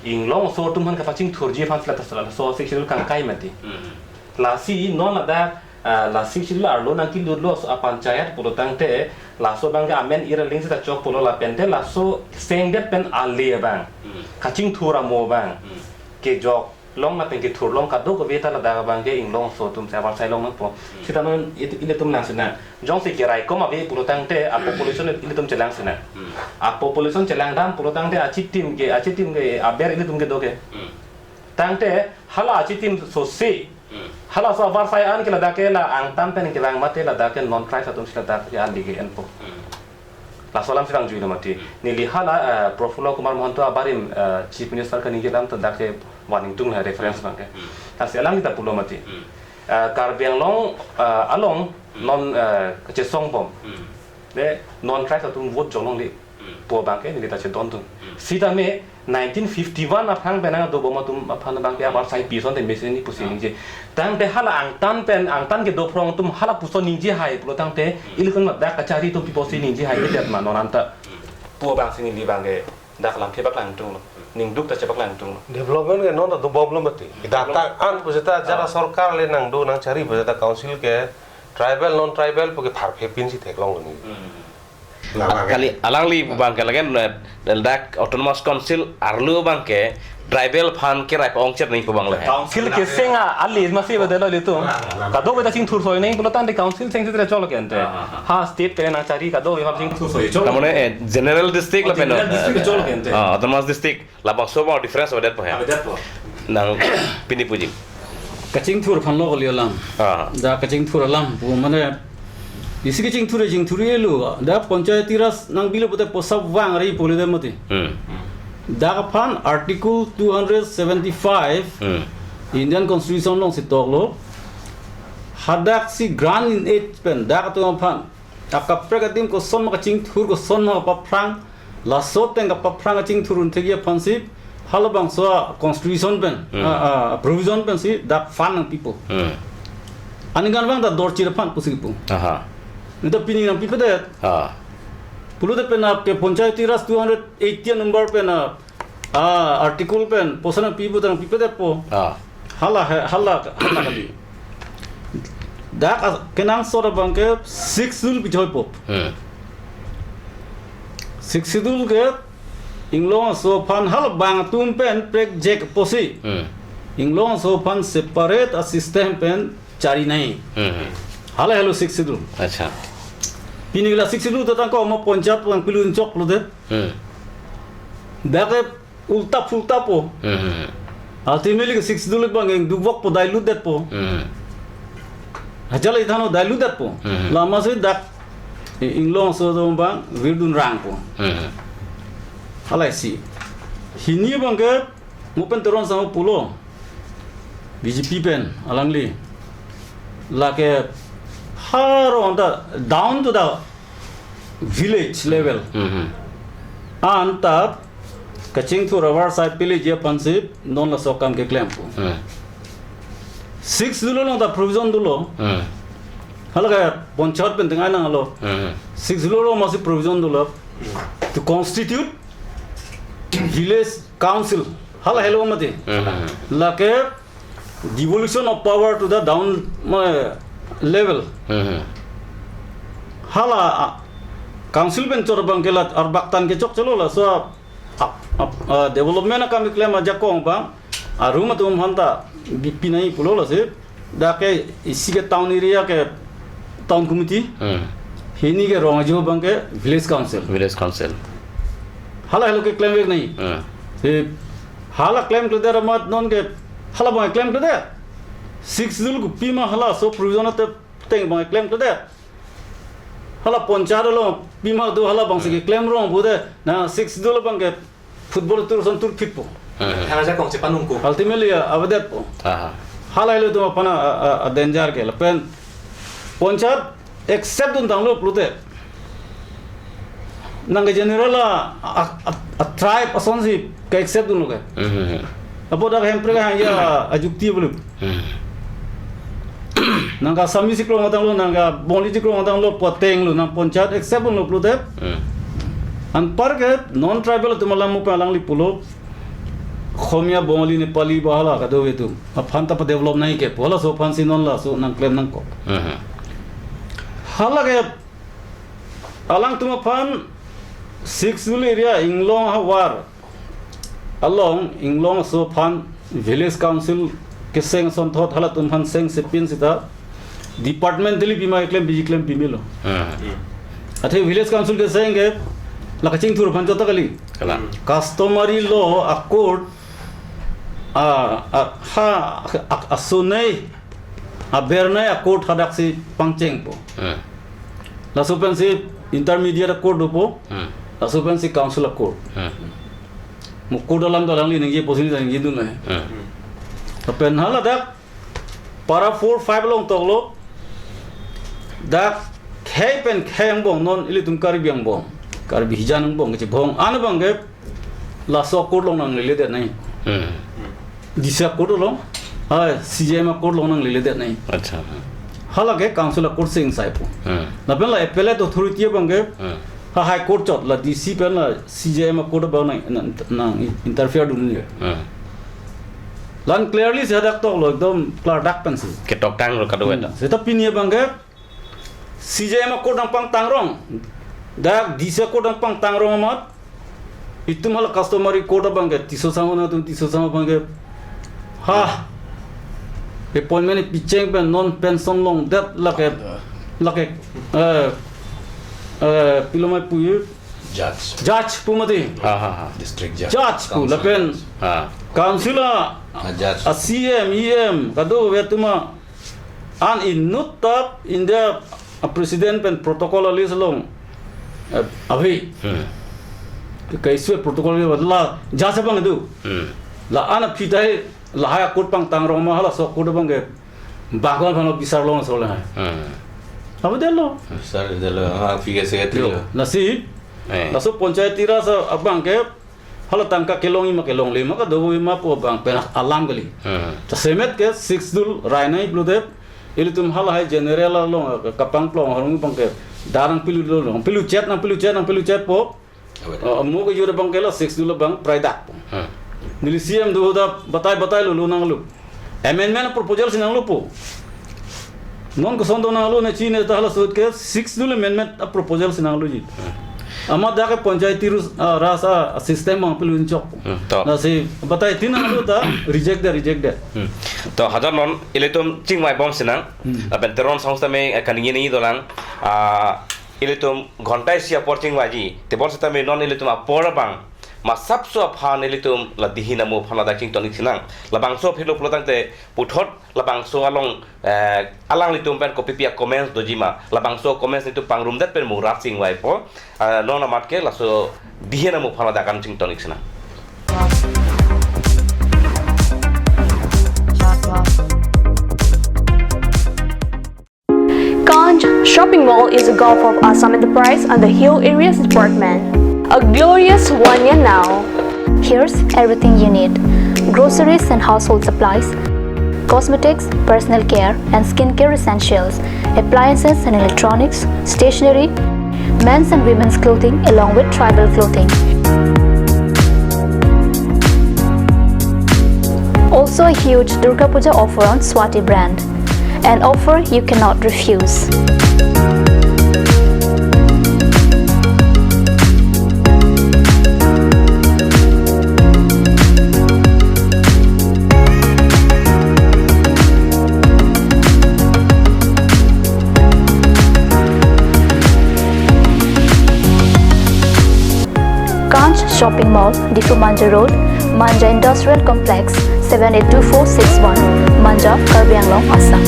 Inglong aso atum aphan kapachingthurji aphan sila ta sila laso Sixth Schedule kangkai mati. Hmm. Lasi non ladak, ah, la Sixth Schedule arlo nangkelut lo aso apanchayat pulo tangte laso abang ke amen ir aling seta chok pulo lapen te laso sengdet pen ale abang. Hmm. Kachingthur amo abang. Hmm. Kejok long lapen kethur long kadokave ta ladak abang ke inglong aso atum si avarsai long nangpo. Hmm. Sita non it-, ilitum nang sina. Jongsi keraikom ave pulo tangte a population ilitum chelang sina. Hmm. A population chelang dam pulo tangte achitim ke, achitim ke aber ilitum kedo ke. Hmm. Tangte hala achitim sose. Hmm. Hala so avarsai an ke ladak ke la angtan pen kevang mate ladak ke non tribes atum si ladak ke ali ke enpo. Hmm. Laso alam si vangjuilo mati. Hmm. Neli hala, eh, Prafulla Kumar Mahanta abarim, eh, Chief Minister kaningje alam ta dak ke warning tung la reference abang ke. Hmm. Lasi alangli ta pulo mati. Hmm. Eh, Karbi Anglong, eh, along Hmm. non, eh, kachesong bom. Hmm. De non tribes atum vote jolong le. Hmm. Pu abang ke neli ta chedon tung. Hmm. Sitame nineteen fifty-one aphrang pen nangdo bom atum aphan abang ke avarsai pison te mesen ni pusi Ah. ningje. Tangte hala angtan pen, angtan kedo phrong atum hala puson ningje hai pulo tangte Hmm. ilitum ladak kachari atum pi pusi ningje hai ke det ma non anta. Hmm. Pu abang si neli abang ke dak lamthe paklang tung lo. Ning duk ta chepaklang tung lo. Development ke non ta dobom lo mati. Data an pu seta jara Ah. sorkar le nangdo nangchari pu seta council ke tribal non tribal pu ke pharphe pin si theklong lo ni. Hmm. Labang ke. Kali alangli abang ke lagen, eh, dak Autonomous Council arlo abang ke tribal aphan kerai pa-ongchot nangji pu abang le. Council keseng a, ali masi bade lo ilitum. Labang, labang. Kadokave ta chingthur soi nangji pulo tangte council seng si tre cholo ke ante. Ah, ah, ah. Ha state ke nangchari kadokave aphan chingthur soi cholo. Tamone, eh, general district Oh, lapen, general district eh, cholo ke ante. Ah, Autonomous District. Labangso abang difference avedet po he. Avedet po. Nang pini puji. Kachingthur aphan lo kali alam. Ah. Dak kachingthur alam pu mane isi kachingthur chingthur-elo. Dak Panchayati Raj nangpilo pute poisa vang ri pule de mati. Hmm. Dak aphan Article two hundred seventy-five Hmm. Indian Constitution along si toklo. Hadak si grant in aid pen dak atum aphan akaprek adim koson ma kachingthur, koson ma kapaphrang, laso ateng kapaphrang kachingthur un thekji aphan si halabangso a constitution pen, Hmm. a, a, provision pen si dak fund nangpipo. Hmm. Aningkan vang ta dorchir aphan pusi kipu. Aha. Neta pini nangpipedet. Ah. Pulote pen ap ke Panchayati Raj two hundred eighty number pen a, a, article pen poisa nangpipo ta nangpipedet po. Ah. Hala he, hala, hala kali. Dak as-, kenangsot abang ke Sixth Schedule pi choi pop. Hmm. Sixth Schedule ke inglong aso aphan halabang atum pen prekjak pusi. Hmm. Inglong aso aphan separate a system pen chari nangji. Hmm. Halahelo Sixth Schedule. Acha. Pini la Sixth Schedule ta tangka ma ponchayat abang pilun choklo de. Hmm. Dak ke ulta phulta po. Hmm. Ultimately ke Sixth Schedule abang ke dukvok po, dilute det po. Hmm. Hajal ithano dilute det po. Hmm. Lama si dak i-, inglong aso atum abang virdun rang po. Hmm. Halahei si. Hini abang ke Bhupen Teron sang pulo. B J P pen alangli. Lake haro anta down to the village level. Hmm. Anta kachingthur avarsai peleji aphan si non laso akam keklem po. Hmm. Sixth Schedule along ta provision dolo. Hmm. Halake ponchayat pen tengai nanglo. Hmm. Sixth Schedule along masi provision dolo. To constitute village council. Halahelo mati. Hmm. Lake devolution of power to the down, eh, level. Hmm. Hala, ah, council pen chor abang ke la arbak tan ke chokchelo laso, ah, ah, ah, development akam keklem ajakong abang arum atum aphan ta bi-, pinai pulo lasi. Dak ke isi ke town area ke town committee. Hmm. Hini ke rong ajo abang ke village council. Village council. Halahelo keklemvek nangji. Hmm. Si hala klemkledet amat non ke hala abang klemkledet. Sixth Schedule kopima halaso provision ateng abang klemkledet. Hala ponchayat along pima do halabangsi Hmm. keklem rong pulote na Sixth Schedule abang ke Football tur son tur phitpo. Hmm. Halajakong chepanungko. Ultimately, uh, avedetpo. Aha. Hala ilitum aphan a, a, a, a danger ke. Lapen ponchayat accept dun tanglo pulote, nang ke general a, a, a, a tribe asonsi ke accept dunlo ke. Hmm. Apot dak Hemprek hangja ajukti belum. Hmm. Nang ke Assamese keklong tanglo, nang ke Bongali keklong tanglo, pu ateng lo, nang ponchayat accept dunlo pulote. Hmm. Anpar ke non-tribal atum alam mo pa alangli pulo, Khomia, Bongali, Nepali, ba hala kadokave atum aphan ta pa-develop nangji ke pu, halaso aphansi non laso nangklem nangkok. Mhm. Hala ke alangtum aphan Sixth Schedule area Inglong havar along, Inglong aso aphan village council keseng asonthot halatum aphan seng sepin sita departmentally pima keklem biji klem pimelo. Hmm. Athe village council keseng ke la kachingthur aphan chot ta kali. Kalang. Customary law a court, a, a, ha, a, asonei, abirnei a court hadaksi pangchengpo. Hmm. Laso pensi intermediate a court dopo. Hmm. Laso pensi council a court. Hmm. Mo court alam do alangli ningje pusi ningje dun le. Hmm. Lapen haladak para four five along toklo. Dak khei pen khei angbong non ilitum Karbi angbong, Karbi hijan angbong kachebong an abang ke laso a court along nangleledet nangji. Hmm. D C a court along, ah, C J M a court along nangleledet nangji. Acha. Hala ke council a court seng saipo. Hmm. Lapen la appellate authority abang ke, hmm, ha High Court chot, la D C pen la C J M a court abang nang, nang, nang interfere dun nangji. Hmm. La-an clearly si hadak toklo, ekdom klardak pensi. Ketoktanglo kadokave ta. Hmm. Seta pini abang ke C J M a court nangpangtangrong, dak D C a court nangpangtangrong amat, itum hala customary court abang ke Tisso Sangho nangtum, Tisso Sangho abang ke, ha, appointment picheng pen non pension longdet lake, lake, eh, eh, pilo mai pu, Judge. Judge pu mati. Ha, ha, ha. District judge. Judge pu, council lapen judge. Ha. Council a, ah, judge, a C M, E M, kadokave atum an inut ta India a president pen protocol a list along, eh, ave. Hmm. Kaise protocol ave la judge abang do. Hmm. La-an aphi tahai lahai a court pangtangrong ma halaso a court abang ke bhagwan phano bisar long so le hai. Hmm. Avedetlo. Bisar detlo, ah, aphi ke secretary lo. Lasi, eh, laso panchayati raj abang ke hala tangka kelongji ma kelongle ma kadokave ma pu abang pen alam kali. Hmm. Ta semet ke Sixth Schedule rai nangji pulote, ilitum halahai general along kapangplong ahormu abang ke dar nangpilu lo, nangpiluchet, nangpiluchet, nangpiluchetpo. Awe. Ah, mo kejut abang ke la Sixth Schedule abang praidakpo. Hmm. Neli C M do ta batai batai lo, lo nanglo. Amendment proposal si nanglopo. Non koson do nanglo ne chini ta hala ahut ke Sixth Schedule amendment a proposal si nangloji. Hmm. Amat dak ke panchayati raj, ah, raj a system abang pilun chok. Hmm, to. Lasi batai tin nanglo ta reject de, reject de. Hmm. To hajar non ilitum chingvai bom sinang. Hmm. Lapen Teron Sangho sitame, eh, kaningje nangji dolang. Ah, ilitum ghonta isi apor chingvaiji. Tebon sitame non ilitum apor abang masapso aphan ilitum la dihin amo aphan ladak chington ik sinang. Labangso aphi lo pulotangte puthot labangso along, eh, alanglitum pen kopipi a comments doji ma. Labangso comments nelitum pangrumdet pen mura chingvaipo. Ah, non amat ke laso dihin amo aphan ladak an chington ik sinang. Kanj Shopping Mall is a gulf of Assam Enterprise and the Hill Areas Department. A glorious one year now. Here's everything you need: groceries and household supplies, cosmetics, personal care and skincare essentials, appliances and electronics, stationery, men's and women's clothing, along with tribal clothing. Also a huge Durga Puja offer on Swati brand. An offer you cannot refuse. Kanj Shopping Mall, Diphu Manja Road, Manja Industrial Complex, seven eight two four six one, Manja, Karbi Anglong, Assam.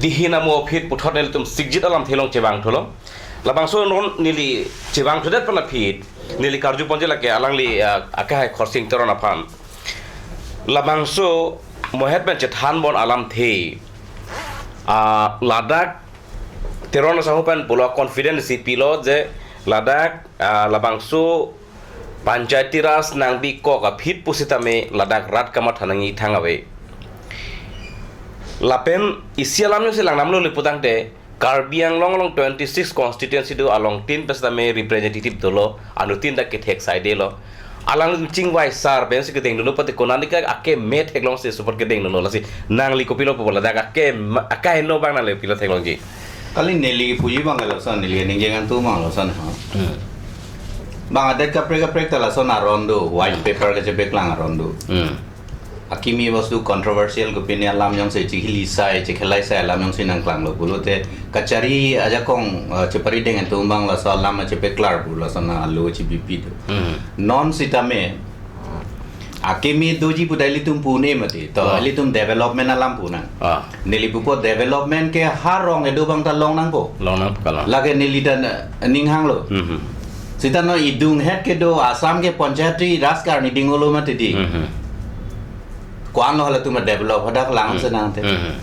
Dihin amo aphi puthot nelitum sikjit alamthe along chevangthulo. Labangso non neli chevangthudet pen aphi neli karjuponji lake alangli, ah, akehai Khorsing Teron aphan. Labangso mohet pen chethanbom alamthe, ah, ladak Teron asangho pen pulo confidence si pilo je ladak, ah, labangso Panchayati Raj nangbikok aphi pusitame ladak rat kamatha nangji thang ave. Lapen isi alam jongsi langdamlo le putangte Karbi Anglong along twenty-six constituency do, along tin pusitame representative dolo, anuttin dak kethek saidelo. Alang chingvai sar pensi kedengdunlo pati konat nika akeme theklongsi support kedengdunlo, lasi nangli kopilo pupo ladak ake ma-, akaheno abang nangli kopilo theklongji? Kali neli puji abang lason, neli ningje ngantu abang lason ha. Hmm. Bang adet kaprek kaprek ta lason aron do, white paper kachepeklang aron do. Hmm. Akimi bostu controversial kopine alam jongsi chihili sai, chikhelai sai alam jongsi nangklanglo pulote kachari ajakong, eh, chepari deng atum abang laso alam chepeklar pu lason alo chibipi do. Hmm. Non sitame akimi doji pu ta ilitum pu ne mati. To, ah, ilitum development alam pu nang. Ah. Neli pupo development ke ha rong kedo abang ta long nangpo. Long nangpo kalang. Lake neli ta, eh, ninghanglo. Mhm. Sita non idung het kedo Assam ke Panchayati Raj karni dingolo mati di. Mhm. Ko-anlo halatum develop hadak lang, hmm, senang te. Mhm.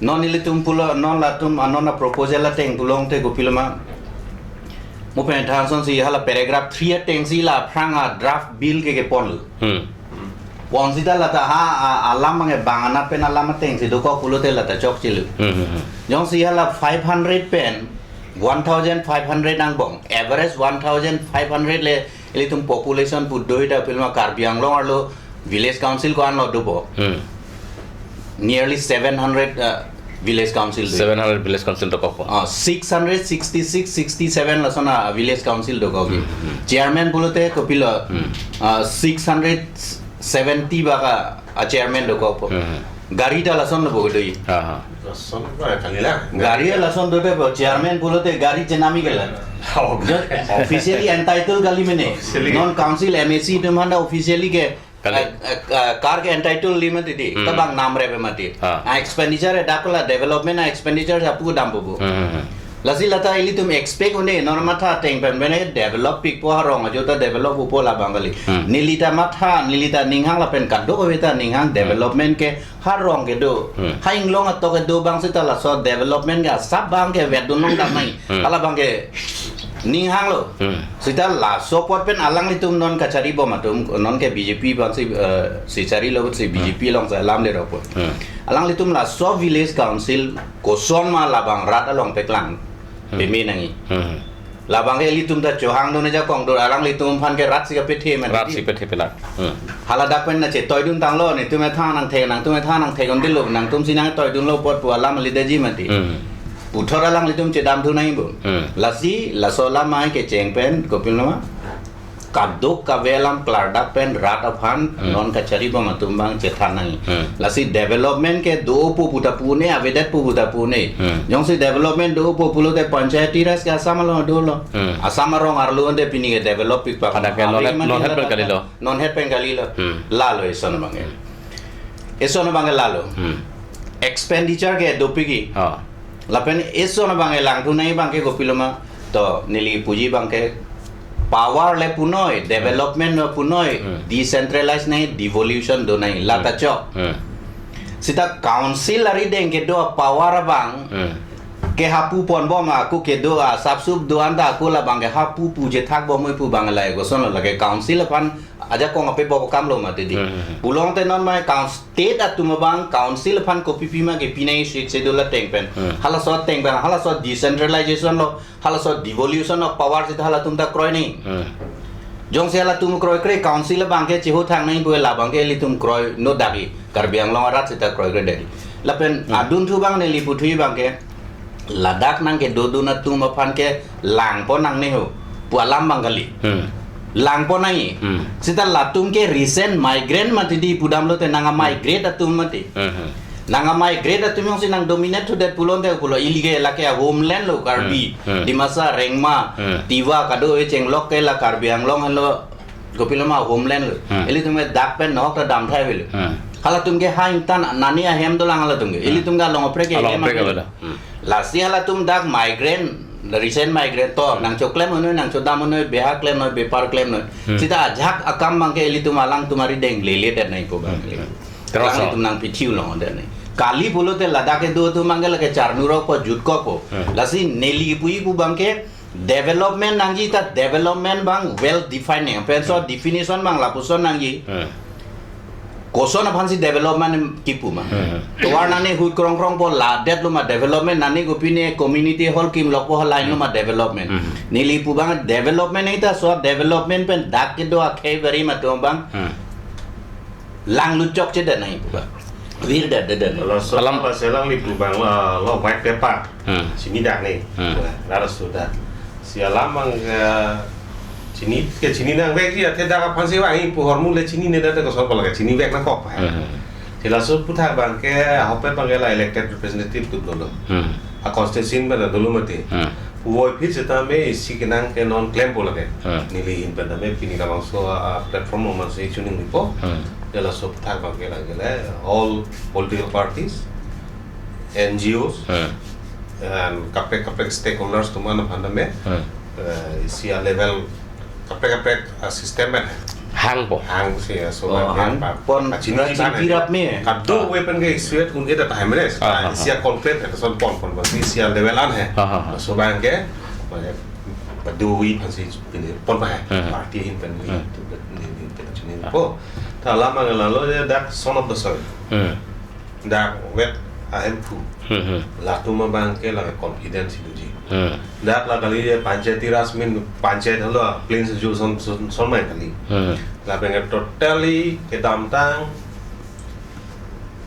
Non ilitum pulo, non latum, ah, non a proposal ateng pulongte kopiloma. Mo pen than sonsi hala paragraph three atengsi la aphrang a draft bill ke keponlo. Hmm. Pon sita lata ha, a, alam abang bang anat pen alam atengsi dokok pulote lata chokchelo. Hmm, hmm, hmm. Jongsi hala five hundred pen one thousand five hundred angbong, average one thousand five hundred le ilitum population pu do-i ta pilma Karbi Anglong arlo village council ko-anlo dopo. Hmm. Nearly seven hundred, uh, village council do. Seven hundred village council dokokpo. Ah, six hundred sixty-six, sixty-seven lason a village council dokok. Hmm, hmm. Chairman pulote kopilo, hmm, ah, six hundred seventy baka a chairman dokokpo. Hmm. Gari ta lasonlo bo do-i. Ha, ha. Lason ba kalila. Gari lason dote po, chairman pulote gari chenam-i kela. Oh, jo, officially entitled kali mene. Officially. Non council M A C atum aphan ta officially ke, kali, eh, eh, eh, car ke entitled li mati di. Hmm. Tabang nam rep mati. Ha. Ah, expenditure dak la development a expenditure sa pudampo bo. Hmm, hmm, hmm. Lasi lata ilitum expect un-e, non matha ateng pen pen develop pikpo, ha rong ajo ta develop upo labang kali. Hmm. Neli ta matha, neli ta ninghang lapen kadokave ta ninghang, hmm, development ke ha rong kedo. Hmm. Ha inglong atok kedo abang sita laso development ke asap abang ke vet dun longdam nai. Hmm. Hala abang ke ninghanglo. Hmm. Sita laso apot pen alanglitum non kacharibom atum, non ke B J P abangsi, eh, si charilo si, hmm, B J P alongsi alam le rokpo. Hmm. Alanglitum laso village council koson ma labang rat along peklang, hmm, peme nangji. Hmm. Labang ke ilitum ta chohang dun ajakong do, alanglitum aphan ke rat si kapethe mati. Rat si pethe penak. Hmm. Hala dak pen na chetoidun tanglo, netum ethan nangthek, nangtum ethan nangthek-un-edetlo, nangtumsi nangtoidunlo apot pu alam alidetji mati. Hmm. Puthot alanglitum chedamthu nangji bo. Hmm. Lasi laso alam ai kecheng pen kopiloma kadokave alam klardak pen rat aphan, hmm, non kacharibom atum abang chethan nangji. Hmm. Lasi development ke dopo pu ta pu un-e, avedetpo pu ta pu un-e. Hmm. Jongsi development dopo pulote Panchayati Raj ke Assam along dolo. Hmm. Assam arong arlo ante pini ke develop pikpak. Pada ke non, ave het, mati non het pen lata kalilo. Non het pen kalilo. Hmm. Lalo eson abang ke. Hmm. Eson abang ke lalo. Hmm. Expenditure ke dopik-i. Oh. Lapen eson abang ke langthu nangji abang ke kopiloma. To neli puji abang ke power le punoi, development le punoi, hmm, decentralize nangji, devolution do nangji, lata, hmm, chok. Hmm. Sita council arideng kedo power abang, hmm, ke hapu ponbom, ako kedo asapsup do-an ta ako labang ke hapu pu chethakbom pu abang la kosonlo, lake council aphan ajakong ape bo kamlo mati di. Hmm, hmm, hmm. Pulote non ma coun-, state atum abang council aphan kopi pima kepi nangji Sixth Schedule ateng pen. Hmm. Halaso ateng pen, halaso decentralization lo, halaso devolution of power sita halatum ta kroi nangji. Hmm. Jongsi halatum kroikre council abang ke chihutang nangji pu labang ke ilitum kroi no dagi. Karbi Anglong arat sita kroikre dagi. Lapen, hmm, adunthu abang neli puthu abang ke ladak nangkedodun atum aphan ke langpon nangne ho pu alam abang kali. Hmm. Langpon nangji. Hmm. Sita latum ke recent migrant mati di pudamlote nang a-migrate atum mati. Hmm, hmm. Nang a-migrate atum jongsi nang dominate thudet pulote pulo ili ke lake a-homeland lo Karbi, hmm, hmm, Dimasa, Rengma, hmm, Tiwa kado-e chenglok ke la Karbi Anglong henlo kopiloma homeland lo. Hmm. Ilitum ke dak pen nahok ta damthai avelo. Hmm. Halatum ke ha ingtan nani ahem dolang halatum ke. Hmm. Ilitum ke along aprek ke Along ahem aprek ahem. Abada. Hmm. Lasi halatum dak migrant, recent migrant to, Hmm. nangchoklem noi, nangchodam noi, beha klem noi, bepar klem noi. Hmm. Sita ajak akam abang ke ilitum alangtum ari deng lele det nai ko abang. Hmm. Hmm. Terus Alang so. Itum nangpithiu longdet nai. Kali pulote ladak kedo atum abang ke lake charnu rok po, jut ko po. Hmm. Lasi neli pu ipu abang ke development nangji ta development abang well defined nang. Penso Hmm. definition abang lapuson nangji. Hmm. Koson aphansi development kipu ma. Hmm. Tovar nani hut krong krong po ladet lo ma development, nani kopine community hall kimlok po halai lo ma Hmm. development. Hmm. Neli pu abang development ita so development pen dak kedo akhei beri ma atum abang. Hmm. Langlut chokche det nai pu abang. Virdet det det nai. Laso Alam- laso alangli pu abang la, la white paper. Hmm. Chini dak nai. Hmm. Nah, laso dak. Si alam abang, eh, chini ke chini nangvekji athe dak aphansi vangji pu ahormu le chininedet te koson pala ke chinivek nangkok pa. Hmm. Si laso aputhak abang ke ahok pen abang ke la elected representative tu dolo. Hmm. A constituency pen dolo mati. Hmm. Puvoiphit setame isi kenang ke non klempo lake. Hmm. Neli ahin pen tame pini labangso a platform along si chuning nipo. Hmm. Laso aputhak abang ke lake le all political parties, N G Os, Hmm. and kaprek kaprek stakeholders atum an aphan tame, Hmm. eh, isi a level kaprek kaprek a system pen hangpo. Hang si, eh, so Oh, kan hang pa-, pon pachini na chingki rap me. Kadokave pen ke issue un-e ta time res. Ah, ah, Isi a ah. concrete ta son pon pon pon isi a level an he. Ah, ah, ah. So abang ke, mane, kadokave aphansi pini pon pa he. Hmm. Party ahin pen ni, Hmm. tu ni, ni, ni, pachini Ah. po. Ta alam abang lalo ya dak son of the soil. Hmm. Dak wet ahemphu. Hmm, hmm. Latum abang ke la confidence doji. Hmm. Dak la kali je Panchayati Raj min panchayat halo plain seju son, son, son mai kali. Hmm. Lapen ke totally kedamtang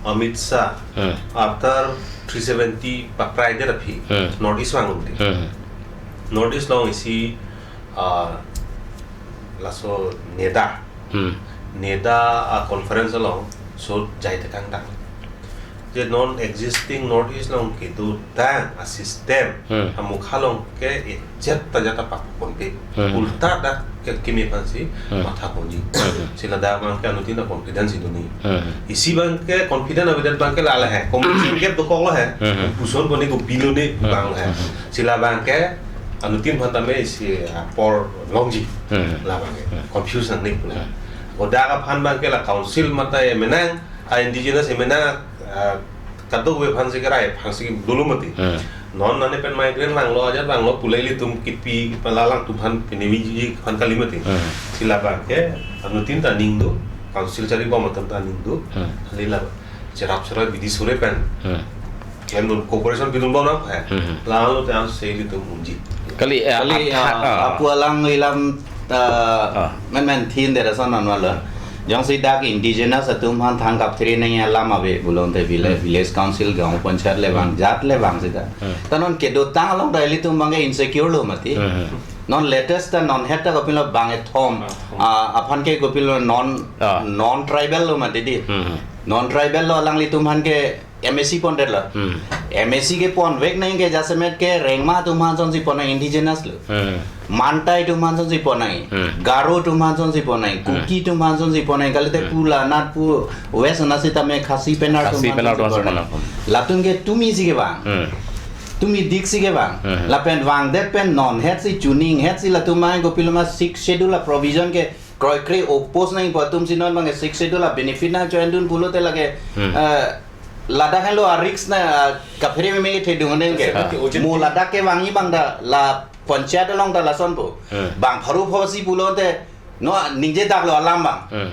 Amit Shah Hmm. after three seventy pakrai det aphi Hmm. North East vanglo mati. Hmm. North East along isi, ah, laso NEDA. Hmm. NEDA a conference along so jai tekang dak. Je non existing North East along kedotang a system Hmm. amukha along ke ejat ta jat ta pakponpe. Hmm. Ulta dak ke kimi aphansi Hmm. matha ponji. Hmm. Si ladak abang ke anuttin ta confidence do nai. Hmm. Isi abang ke confidence avedet abang ke lale he. Communication gap dokok lo he. Hmm. Puson poni ko bilo ne Hmm. abang he. Hmm. Si labang ke anuttin aphan tame isi apor longji. Hmm. Labang ke. Hmm. Confuse nangne pula. Hmm. Kodak aphan abang ke la council mate menang, a indigenous menang, ah, kadokave aphansi kerai aphansi dolo mati. Hmm. Non nane pen migrant vanglo, ajat vanglo, pule ilitum kipi, pala alangtum aphan, pini viji aphan kali mati. Hmm. Si labang ke, anuttin ta aning do, council charibom atum ta aning do, Hmm. kali la, cherap cherap bidi sore pen. Hmm. Klem dun cooperation pidun bom nang he. Hmm. Lalo te an se ilitum unji. Kali, eh, Kali, apha-, ah, ah. apu alang ilam, ah, Ah. men men thin dera son non wala. Jongsi dak indigenous atum aphan thang kapthri nang alam ave pulote village, Hmm. village council, gaon panchayat le vang, Hmm. jat le vang sita. Hmm. Ta non kedotang along ta ilitum abang ke insecure lo mati. Hmm. Non latest ta non het ta kopilo bang ethom. Ah, thom. Ah, aphan ke kopilo non, Ah. non tribal lo mati di. Hmm. Non tribal lo alanglitum aphan ke M A C pondet lo. Hmm. M A C ke ponvek nang ke jasemet ke Rengma atum aphan sonsi pon nang indigenous lo. Hmm. Mantai atum aphan sonsi pon nang. Hmm. Garo atum aphan sonsi pon nang. Hmm. Kuki atum aphan sonsi pon nang. Kalite Hmm. pu la nat pu West na sitame Khasi Penar atum Khasi aphan Penar sonsi atum pon nang. Aphan sonsi pon nang. Latum ke tumi si kevang. Hmm. Tumi dik si kevang. Hmm. Lapen vangdet pen non het si chuning het si latum abang kopilo ma Sixth Schedule a provision ke kroikre oppose nangpo atum si non abang ke Sixth Schedule a benefit nangcho-endun pulote lake, Hmm. eh, ladak henlo a risk na, ah, kaphere meme ke thedung neng ke. Yes, sir. Mo ladak kevangji abang ta la panchayat along ta lasonpo. Hmm. Bang pharo phosi pulote no ningje dak lo alam abang. Hmm.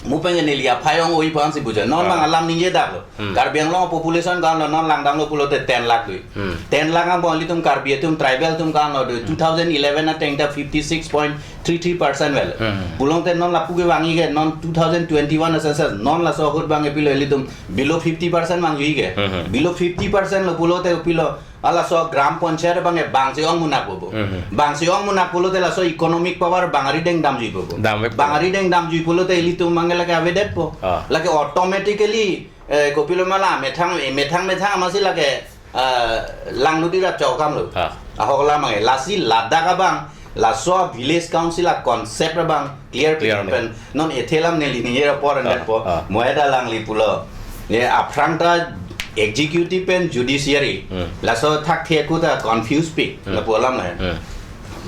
Mo pen neli aphai ong oi aphansi buja. Non Ah. abang alam ningje dak lo. Hmm. Karbi Anglong population kan lo non langdam lo pulote ten lakh dui. Hmm. Ten lakh angbong ilitum Karbi atum tribal atum kan lo dui. Hmm. Two thousand eleven ateng ta fifty six point three three percent vel. Hmm. Pulote non lapu kevangji ke non two thousand twenty-one a census non laso ahut abang ke pilo ilitum below fifty percent vangji ke. Hmm. Below fifty percent lo pulote pilo. Halaso gram panchayat abang ke bang si ong munak bobo. Hmm. Bang si ong munak pulote laso economic power bang ari deng damjui bobo. Damvek Bang bobo. Ari deng damjui pulote ilitum abang ke lake avedetpo. Ah. Lake automatically, eh, kopilo ma la methang, eh, methang methang amatsi lake, eh, langlut ira chokam lo. Ah. Ahok alam abang ke lasi ladak abang Laso village council a concept abang clear Clear pen, non ethe alam neli ningje apor Ah, andet po. ah. Mo heda alangli pulo. Ne aphrang ta executive pen judiciary. Hmm. Laso thakthe aku ta confuse pik. Hmm. Lapu alam la. Hmm.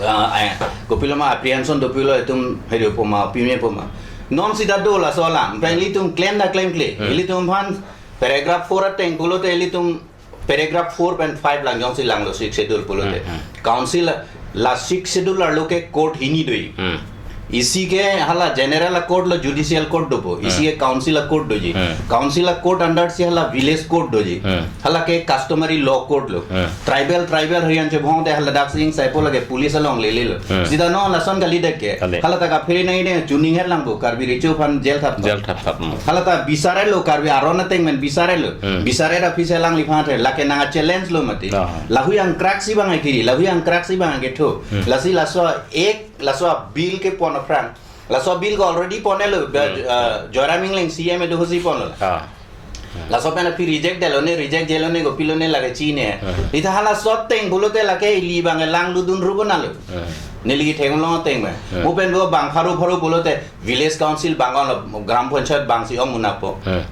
Ah, eh, kopilo ma apprehension dopilo itum hedi po ma, pime po ma. Non sita do laso alam. Pen ilitum klem da klemkle. Hmm. Ilitum aphan paragraph four ateng pulote ilitum paragraph four pen five lang jongsi langlo Sixth Schedule pulote. Hmm, hmm. Council la Sixth Schedule arlo ke court hini doji. Hmm. Isi ke hala general a court lo, judicial court dopo. Isi Hmm. ke council a court doji. Hmm. Council a court under si hala village court doji. Hmm. Hala ke customary law court lo. Hmm. Tribal, tribal harian chebhong te hala dak sing saipo lake police along lele lo. Hmm. Sita non lason kali dek ke. Kali. Hala ta kaphere nangji de chuning her lang bo Karbi Recho aphan jail thap thap. Jail thap thap, hmm. Hala ta bisare lo Karbi aron ateng pen bisare lo. Hmm. Bisare da phise alangliphan the lake nang a challenge lo mati. Ah. Lahu angkrak si bang akiri, lahu angkrak si bang aketho. Hmm. Lasi laso ek, laso bill kepon aphrang. Laso bill ke already pon-e lo, ba, Hmm. ah, Joyram Engleng C M edu hosi ponlo. Ah. Laso pen aphi reject detlo ne, reject detlo ne, kopilo ne lake chine. Hmm. Ita hala sot ateng pulote lake ili bang lang ludun rubo nalo. Hmm. Neli theng long ateng me. Hmm. Mo pen bo bang pharo pharo pulote village council bang lo, gram panchayat bang si ong munak po. Hmm.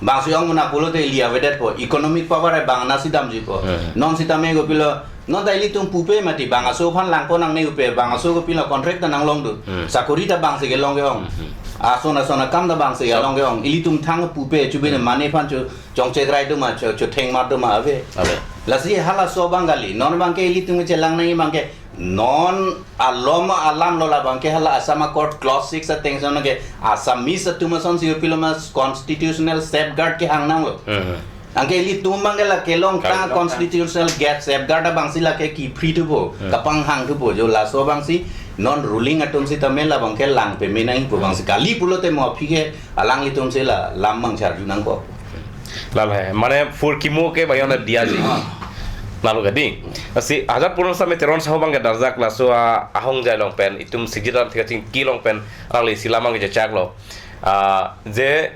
Bang si ong munak pulote ili avedet po. Economic power e bang nasi damji po. Hmm. Non sitame kopilo, non ta ilitum pupe mati bang aso aphan langpo nangne upe, bang aso kopilo contract ta nanglong do. Hmm. Sakori ta bang si kelong ke-ong. Hmm. Ason ason akam ta bang si Sa- kelong ke-ong. Ilitum thang pupe chubine Hmm. mane aphan chu chongchek rai do ma, chu, chu theng mar do ma ave. Ave. Lasi hala so bang kali. Non bang ke ilitum chelang nangji bang ke non alom alam lo la bang ke hala Assam Accord clause six ateng son ke Assamese atum ason si kopilo ma constitutional safeguard kehang nanglo. Hmm. Anke ilitum bang ke la kelong ta Kali long ta. Constitutional gap safeguard abang si lake kepri thupo, Hmm. kapanghang thupo jo laso bang si non ruling atum sitame la bang ke lang peme nangpo bang si kali pulote mo aphi ke alanglitum si la lam bang charju nangpo. Lalo he, mane fur kimo ke bayon dia ji. Lalo ke ding. Lasi Hajatpur Same Teron Sahu bang ke darjak laso a, ahong jai long pen, itum sijit ram thik kachingki long pen, alangli si lam bang ke chechak lo. Ah, je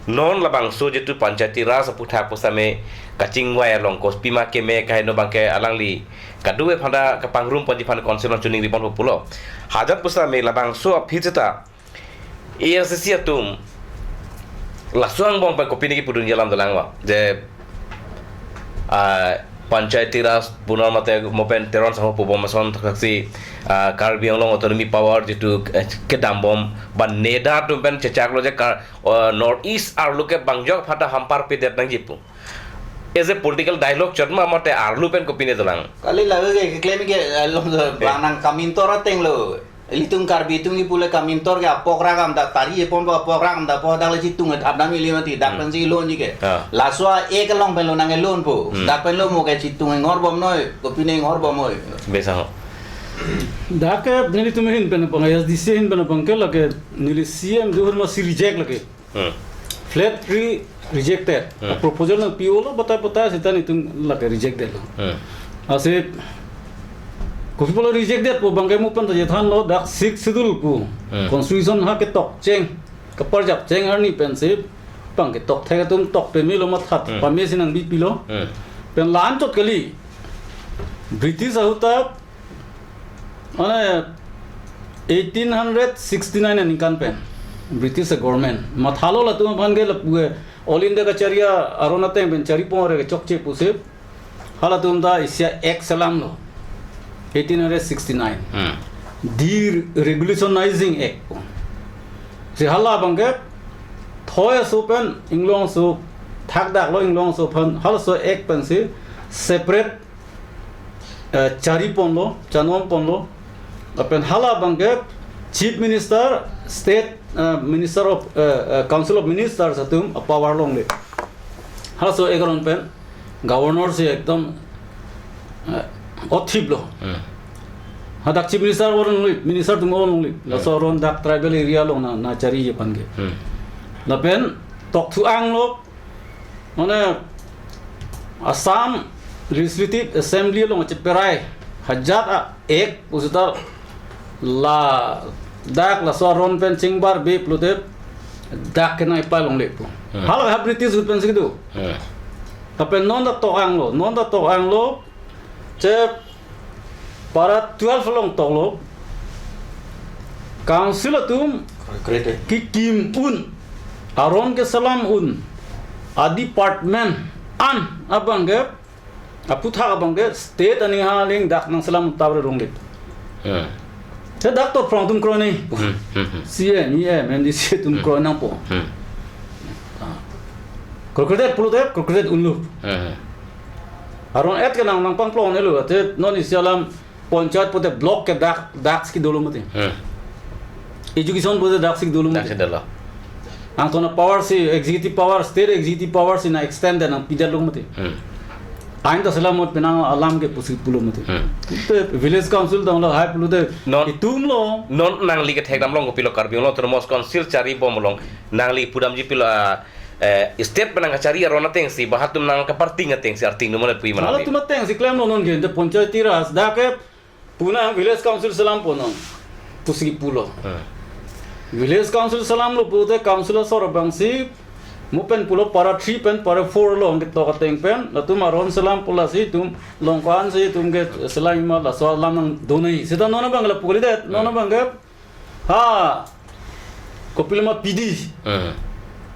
non labangso jitu Panchayati Raj aputhak pusitame kachingvai along kopi ma keme kaheno bang ke alangli kadu-e aphan ta kapangrum ponji aphan council along chuningri ponpo pulo. Hajat pusitame labangso aphi seta A I C C atum laso angbong pen kopi ne kepudun alam dolang ma. Je, ah, Panchayati Raj punar mate mo pen Teron Sahu pubom ason thaksi, ah, Karbi Anglong Autonomy Power jitu, eh, kedambom ba NEDA atum pen chechak lo je Kar-, ah, North East arlo ke bang ajok aphan ta hampar pedet nangji pu. As a political dialogue chot ma mate arlo pen kopi ne dolang. Kali lage ke claim ke, eh, long Eh. bang nang kamintor ateng lo. Ilitum Karbi atum kipu le kamintor ke apok rakam dak tari epon po apok rakam dak po dak le chitung et apnam ili mati dak Hmm. pen si loan ji ke. Ah. Laso a-ek along pen lo nang e-loan po. Hmm. Dak pen lo mo ke chitung inghor bom noi, kopi ne inghor bom noi. Besa ho. Dak ke nelitum ahin pen abang, A S D C ahin pen abang ke lake neli C M duhur ma si reject lake. Hmm. Flat re-, rejected. Hmm. Proposal nangpi-o lo batai batai seta nelitum lake rejected lo. Hmm. Lasi kopi pulo rejected po bang ke mo pen ta jethan lo dak Sixth Schedule pu. Hmm. Constitution ha ketok cheng, kaparjap cheng arni pen si bang ke tokthek atum tok peme lo mathat Hmm. pame si nangbi pilo. Hmm. Pen la-an chot kali. British ahut ta mane eighteen hundred sixty-nine aningkan pen British government mathalo latum aphan ke lapu ke All India kachari aron ateng pen chari pon re kechokche pusi halatum ta isi a-act selam lo eighteen hundred sixty-nine. Hmm. Deregulationizing Act. Si hala bang ke thoi aso pen inglong aso thakdak lo inglong aso aphan halaso act pen si separate eh, chari ponlo, chanom ponlo. Lapen hala bang ke Chief Minister, State, eh, Minister of, eh, eh, Council of Ministers atum a-power longle. Halaso act aron pen Governor si ekdom, eh, othip lo. Hmm. Hadak Chief Minister aron longle, Minister atum aron longle. Hmm. Laso aron dak tribal area along na, na chari je aphan ke. Hmm. Lapen tokthu-ang lo, mane Assam Legislative Assembly along cheperai hajat a-act pusita ladak laso aron pen chingbarbe pulote dak ke nangpalongle pu. Hmm. Hala ha British ahut pen si kedo. Hmm. Lapen non ta tok-ang lo, non ta tok-ang lo, che Para twelve along toklo. Council atum Created. Kekim un, aron keselam un, a-department an abang ke, aputhak abang ke state aning ha aling dak nangselam un ta ave rong det. Hmm. Te dak to phrong atum kroi nangji. Hmm, hmm, hmm. C M, E M, M D C atum Hmm. kroi nangpo. Hmm. Ah. Kroikredet pulote, kroikredet unlo. Hmm. Aron et ke nang nangpangplong-etlo, te non isi alam panchayat pulote block ke dak, dak si dolo mati. Hmm. Education pulote dak si dolo Dak mati. si dolo. Angtona power si, executive power, state executive power si nang-extend nangpidetlo mati. Hmm. Ain ta selam mot penang alam ke pusi pulo mati. Hmm. Te village council dong lo, hai pulote Non- itum lo. Non nangli kethekdam along kopilo, Karbi Anglong Autonomous Council chari bom along nangli pudamji pilo, ah, eh, state pen nangkachari aron ateng si, ba halatum nangkaparting ateng si, arting numon pui mana Hala ni. Atum ateng si klemlo non ke, te panchayati raj, dak ke pu nang village council selam po non pusi pulo. Hmm. Village council selamlo pulote council asor abang si mo pen pulo para three pen para four along ketok ateng pen, latum aron selam pu lasi itum long ko-an si itum ke selam ma laso alam nangdun nangji. Seta non abang ke lapu kalidet, non Hmm. abang ke ha kopiloma P D. Hmm.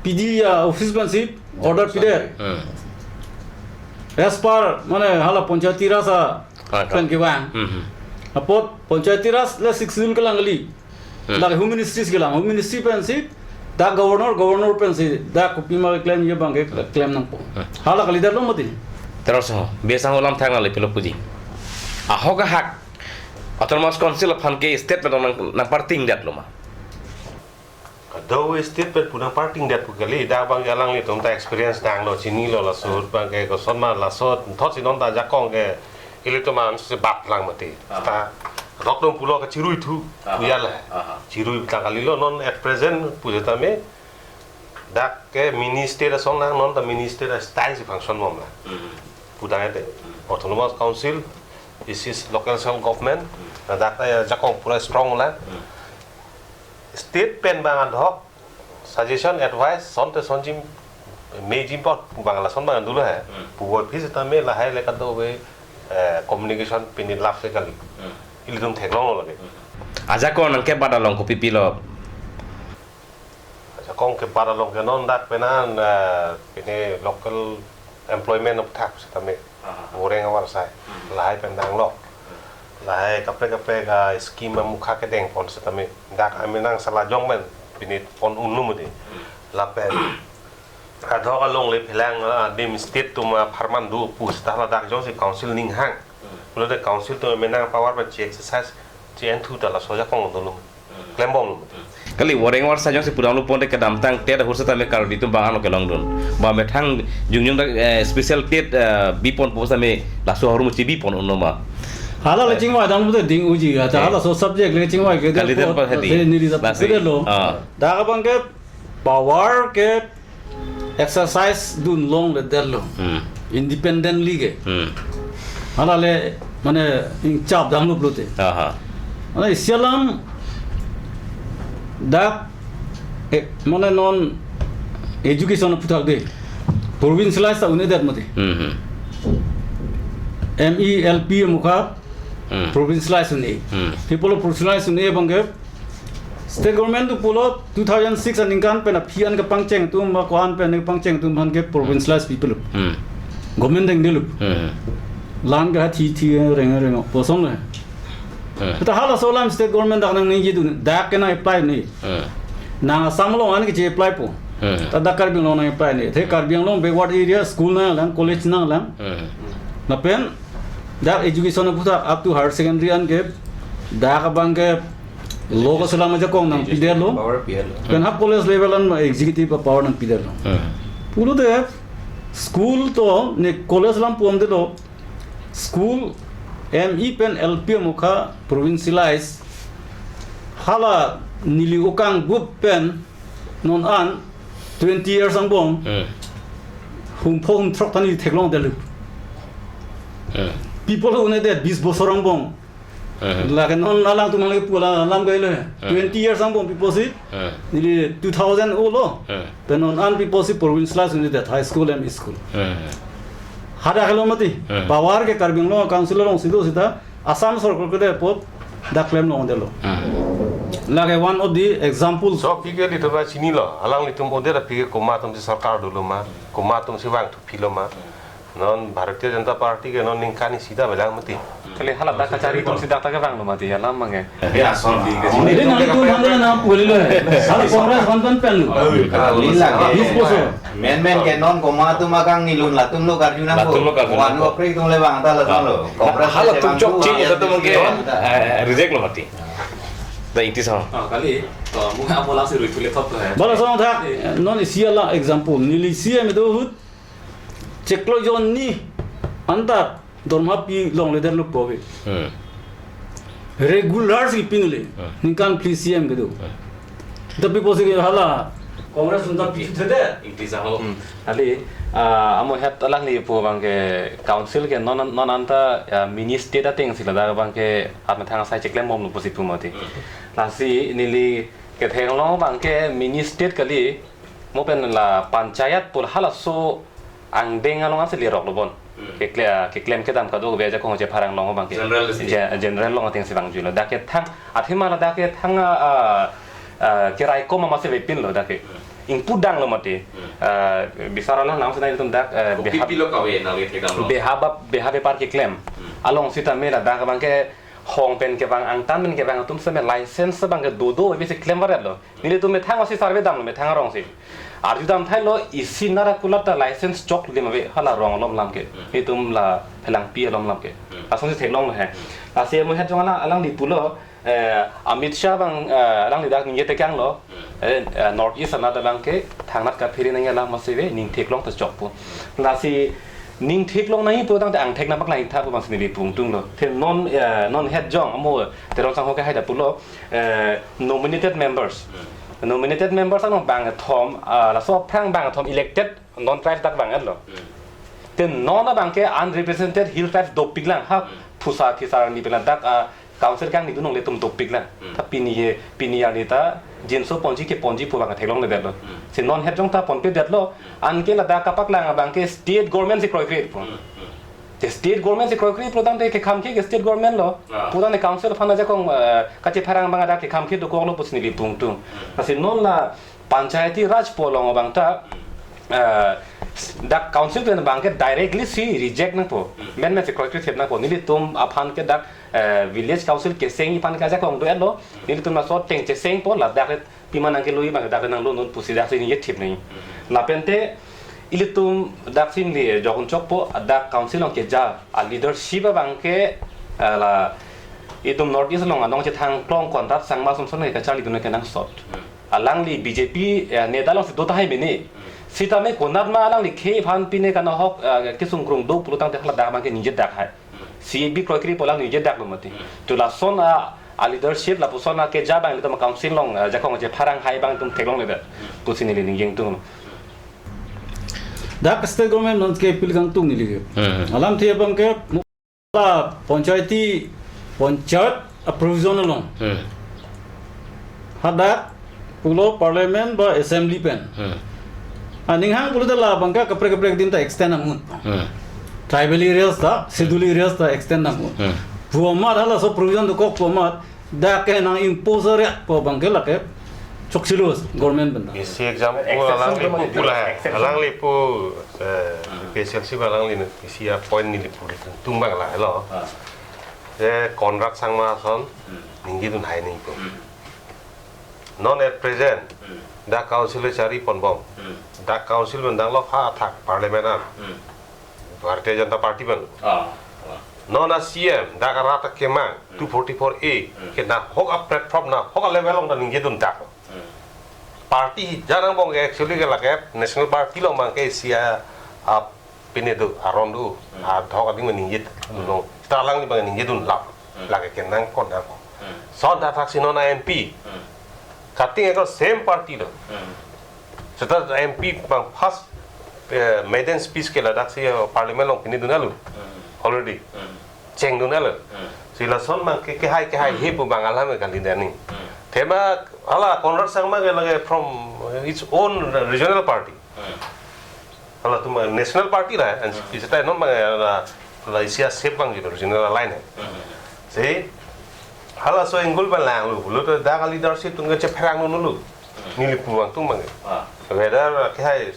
P D a-office pen si order pidet. Hmm. As per, mane, hala panchayati raj a Ha, ha. pen kevang. Hmm, hmm. Apot panchayati raj le Sixth Schedule kelang kali. Hmm. Lake Home Ministry si kelang. Home Ministry pen si, dak governor, governor pen si, dak kopima keklemji abang ke klem nangpo. Hmm. Hala kalidetlo mati. Terus ho, biasa ho alam thang nangli pilo puji. Ahok ahak Autonomous Council aphan ke state pen nang, nangpartingdetlo ma? Kadokave state pen pu nangpartingdet pu kali, dak abang ke alanglitum ta experience tanglo, chinilo laso abang ke koson ma laso thot si non ta ajakong ke ilitum an si bat lang mati. Aha. Ta rok dong pulo ke chirui thu, Aha. puya le. Aha. Chirui ta kalilo non at present pu setame dak ke mini state asong nang non ta mini state style si function bom la. Hmm. Pu tangte Hmm. Autonomous Council, this is local self government, Hmm. na dak ta ajakong pura strong la. Hmm. State pen abang adhoc suggestion, advice, sonte sonji meji pot pu abang lason abang dolo he. Hmm. Pu voi phis ta me lahai le kadokave, eh, communication pini lap se kali. Hmm. Ilitum theklonglo lake. Hmm. Ajakong nangkebat along kopi pilo? Ajakong kebat along ke non dak penan, eh, pini local employment of thak setame Aha. Woreng Awarsai. Hmm. Lahai pen danglo. Hmm. Lahai kaprek kaprek a-scheme amukha kedeng pon setame dak ami nang salajong pen pini pon unlo mati. Hmm. Lapen adhoc alongle phelang adim state atum apharman do pu seta ladak jongsi council ning hang. Hmm. Pulote council atum menang power pen chi-exercise chi-enthu ta laso ajakong dolo. Klembom. Kali Woreng Awarsai jongsi pudamlo ponte kedamtang TET ahut setame Karbi atum abang ano kelongdun. Ba methang jongjong dak, eh, special TET, eh, bipon pu setame laso ahormu chebipon unlo ma? Hala le Eh. chingvai damlo te ding uji, ata Eh. halaso subject le chingvai ke Kali dia dan pot, pa hadi. se neli ta Basi. pede lo. Ah. Dak abang ke power ke exercise dun longledetlo. Hmm. Independently ke. Hmm. Hala le, mane, ingchap damlo pulote. Aha. Mane, isi alam dak, eh, mane non education aphuthak de. Provincialize ta un-edet mati. Hmm, hmm. M E, L P amukha Hmm. provincialize un-e. Hmm. Pi pulo provincialize un-e abang ke state government atum pulo two thousand six aningkan pen aphi an kepangcheng atum ba ko-an pen kepangcheng atum aphan ke provincialize pi pulo. Hmm. Government dengdetlo. Hmm. Lan ke ha thi thi reng reng kosonle. Hmm. Ta halaso alam state government dak nangningjedun, dak ke nang-apply un-e. Hmm. Nang Assam along an ke che-apply po. Hmm. Ta dak Karbi Anglong nang-apply un-e. The Karbi Anglong backward area school nanglang, college nanglang. Hmm. Lapen dak education aphuthak up to higher secondary an ke dak abang ke lo kaselam ajakong nangpidetlo. Power pidetlo. Pen ha college level an executive power nangpidetlo. Hmm. Pulote school to ne college alam pondetlo. School M E pen L P amukha provincialize. Hala neli okang bup pen non an twenty years angbong. Hmm. Humpho humthrok ta neli theklongdetlo. Hmm. Pi pulo un-edet bis bosor angbong. Hmm. Lake non alangtum lake pu alam ke le. Hmm. Twenty years angbong pi pusi. Hmm. Neli two thousand olo. Hmm. Pen non an pi pusi provincialize un-edet high school, M E school. Hmm. Hadak helo mati. Hmm. Power ke Karbi Anglong Council alongsi do seta. Assam sorkar kedo apot dak klem longdetlo. Hmm. Lake one of the examples. So, aphi ke litum ta chinilo, alanglitum ode ta aphi ke komat atumsi sorkar dolo ma, komat atumsi vangthuphilo ma. Non Bharatiya Janata Party ke non ningkan isi ta belang mati. Kali hala dak kachari atumsi dak ta kevanglo mati, alam abangke. Ya, asol aphi ke. Jadi nanglitum hande na pulilo. Hal Congress kontan pen lo. Kali lake. Bis boso. Menmen ke non komat atum akang nilun latum lo karju nangpo. Latum lo karju nangpo. Wan lo apri atum le vang ta latum lo. Congress hala ke atum vang chokche tu, latum ke, eh, reject lo mati. Da iti sa. Oh, kali. To, mung apo lasi rui pule thop to hai. Bala song thak, non isi alam example. Neli C M do ahut. Chiklo jon ni anta dorma pi longledetlo pu ave. Hmm. Regular si pinle. Hmm. Ningkan phli C M kedo. Hmm. Tapi pusi ke hala Congress unta pi thede. Iti sa ho. Hmm. Kali, ah, amo het alangli pu abangke council ke non non anta, ah, mini state atengsi ladak abangke amethang asai cheklembomlo pusi pu mati. Hmm. Lasi neli ketheklong abangke mini state kali, mo pen la panchayat pu halaso angdeng along ansi lerok lo bon. Hmm. Kekle-, keklem kedam kadokave ajakong chepharang along abangke. General si. Ge-, general along atengsi vangjuilo. Dak ke thang, athema ladak ke thang, ah, ah, keraikom amatsi avepinlo dak ke. Hmm. Ingpu danglo mati. Hmm. Ah, bisar alam nangsi nangtum dak, eh, kopi beha-, pilo kave nangli thekdamlo. Beha bap, beha bepar keklem. Hmm. Along sitame ladak abangke hong pen kevang, angtan pen kevang atum seme license abangke dodo avesi klem varetlo. Nelitum methang asi survey damlo methang arongsi. Arjudam thailo isi Narakulat ta license choklim ave hala rong alom lam ke. Hmm. Nelitum la Phelangpi alom lam ke. Hmm. Asonsi theklonglo he. Hmm. Lasi amo het jong alang, alangli pulo, eh, Amit Shah abang, eh, alangli dak ningje tekanglo. Hmm. Eh, eh, North East anat abangke thangnat kaphere nangji alam masi ave, ning theklong ta chok pu. Lasi ning theklong nangji pu tangte angthek nangpaklangji tha pu abangsi neli pu ingtunglo. The non, eh, non het jong amo Teron sangho ke haida pulo, eh, nominated members. Hmm. Nominated members along bangkethom, ah, laso aphrang bangkethom elected non-tribes dak vanglo. Hmm. Te non abangke unrepresented hill tribes dopiklang ha. Hmm. Phusar phisar arni pen ladak, ah, council kangni dunong ilitum dopiklang. Hmm. Ta pini ye, pini arni ta jinso ponji keponji pu abangke theklongledetlo. Hmm. Si non het jong ta ponpedetlo. Hmm. Anke ladak kapaklang abangke state government si kroikre pu. Hmm. Hmm. Te state government si kroikre pu tangte kekham ke state government lo. Ah. Pu tangte council aphan ajakong, eh, kachepharang abang dak kekham ke dokoklo pusi neli pu ingtung. Hmm. Lasi non la Panchayati Raj pu along abang ta, eh, dak council pen abangke directly si reject nangpo. Hmm. Menmen si kroikre thip nangpo. Nelitum aphan ke dak, eh, village council kesengji aphan ke ajakong do-etlo. Hmm. Nelitum laso ateng chesengpo ladak le pima nangkeloi abang dak le nanglo non pusi daksi ningje thip nangji. Hmm. Lapente ilitum daksi neli jokun chokpo dak council along keja a leadership abangke, eh, la itum North East along anong chethang klong Conrad Sangma Samson ke kacharlidun kenangsot. Hmm. Alangli B J P, eh, neta alongsi do tahai mene. Hmm. Sitame konat ma alangli khei aphan pine kanahok, eh, kesung krung do pulo tangte hala dak abangke ningjedak hai. Hmm. C A B kroikre pu alang ningjedaklo mati. Hmm. To lason a, a leadership lapuson akeja abang ilitum council along, eh, ajakong chepharang hai abang itum theklongledet. Hmm. Pusi neli ningje ingtunglo. Dak state government non ke appeal kangtung neli ke. Hmm. Alamthe abangke la panchayati, panchayat a provision along. Hmm. Hadak pulo parliament ba assembly pen. Hmm. Aning hang pulote la abangke kaprek kaprek adim ta extend nang un. Hmm. Tribal areas ta, schedule areas ta extend nang un. Hmm. Pu amat halaso provision dokok pu amat dak ke nang impose area pu abangke lake chokchelo government pen ta. Isi example exception alangli pu pula hai. Exception. Alangli pu, eh, P S L C ba alangli isi a point neli pu tung abang lahelo. Ah. Je Conrad Sangma ason, hmm, ningjedun hai nangpo. Hmm. Non at present, hmm, dak council le chari ponbom. Hmm. Dak council pen danglo ha athak parliament an. Hmm. Bharatiya Janata Party pen. Ah, ah. Non a C M, dak arat akemang, hmm, two forty-four A, hmm, ke nahok a platform nahok a level along ta ningjedun dak. Hmm. Party janang abang ke actually ke lake National Party along abangke isi a, a pine do, aron do, hmm, adhok ading ningje, hmm, no. Seta alangli abang ningjedun lap, hmm, lake kenangkok nangkok. Hmm. Lason ta thaksi non a M P. Hmm. Cutting across same party lo. Hmm. Seta M P abang first, eh, maiden speech ke ladaksi, eh, parliament along pinedun alo. Hmm. Already. Hmm. Chengdun alo. Hmm. Si lason abangke kehai kehai, hmm, he pu abang alam kali dani. Hmm. Athema hala Conrad Sangma ke lake from its own regional party. Hmm. Halatum national party la, N C P, hmm, seta non abang la, la isi a shape abang jilo regional alliance. Hmm. Te, halaso angle pen langlo pulote dak a-leadership atum ke chepherang dun-unlo. Neli pu abang atum abang ke. Ah. Whether ke hai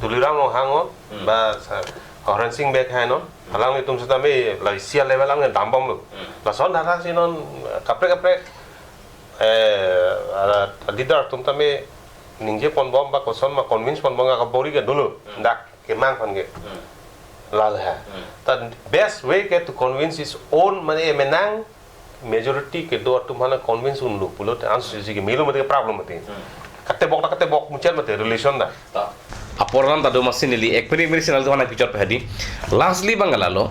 Tuliram Ronghang o, Hmm. ba sa-, Horensing Bey hai non, Hmm. alanglitum setame la isi a-level along dambomlo. Hmm. Lason dak si non kaprek kaprek, eh, a, a-leader atum tame ningje ponbom ba koson ma convince ponbom ka bor-i ke dolo. Hmm. Dak kemang aphan ke. Hmm. Lal ha. Hmm. Ta best way ke to convince his own, mane menang majority kedo atum aphan convince unlo pulote answer si ke melo mate problem mate. Hmm. Katebok ta katebok muchot mate relation ta. Ta. Apor alam ta do masi neli ek minute minute si nangtum aphan nangpichot pahadi. Lastly abang lalo,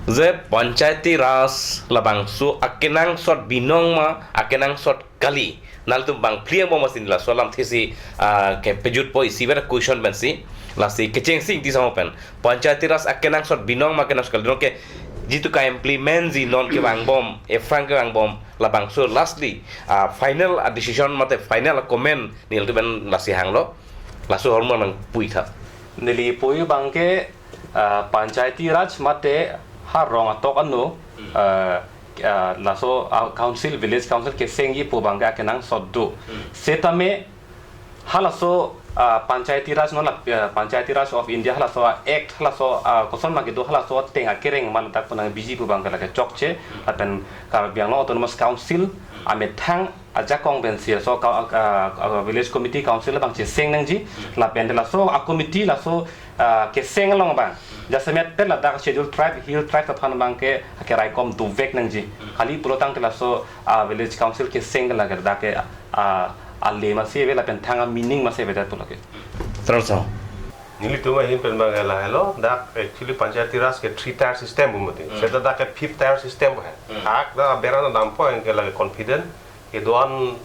je Panchayati Raj labangso akenangsot binong ma, akenangsot kali. Nangtum bang phli angbong masi neli laso alamthe si, ah, kepajutpo isi bera question pensi. Lasi kechengsi Tisso pen. Panchayati Raj akenangsot binong ma, akenangsot kali, non ke jitu ka-implement-ji non kevangbom, aphrang kevangbom, labangso lastly, ah, final a-decision mate final a-comment nelitum pen lasi hanglo. Laso ahormu nangpuitha. Neli pu abang ke, ah, Panchayati Raj mate ha rong atok ano, Hmm. ah, ah, laso, ah, council, village council kesengji pu abang ke akenangsot do. Hmm. Setame halaso, ah, Panchayati Raj non la, ah, Panchayati Raj of India halaso a-act, halaso, ah, koson ma kedo halaso ateng akereng ma ladak pu nang biji pu abang ke lake chokche, lapen Karbi Anglong Autonomous Council amethang ajakong pensi laso ka-, ah, ah, village committee council abang cheseng nangji, lapen laso a-committee laso, ah, keseng along abang jasemet pen ladak Scheduled Tribe, Hill Tribe aphan abang ke keraikom dovek nangji. Kali pulotangte laso, ah, village council keseng ke lake dak ke, ah, ale masi ave lapen thang a-meaning masi avedet pu lake. Terus, oh. Nelitum ahin pen abang lahelo, dak actually Panchayati Raj ke three tier system pu mati. Hmm. Seta dak ke fifth tier system pu hai. Hmm. Ak dak aber an dampo, anke lake confident. Kedo-an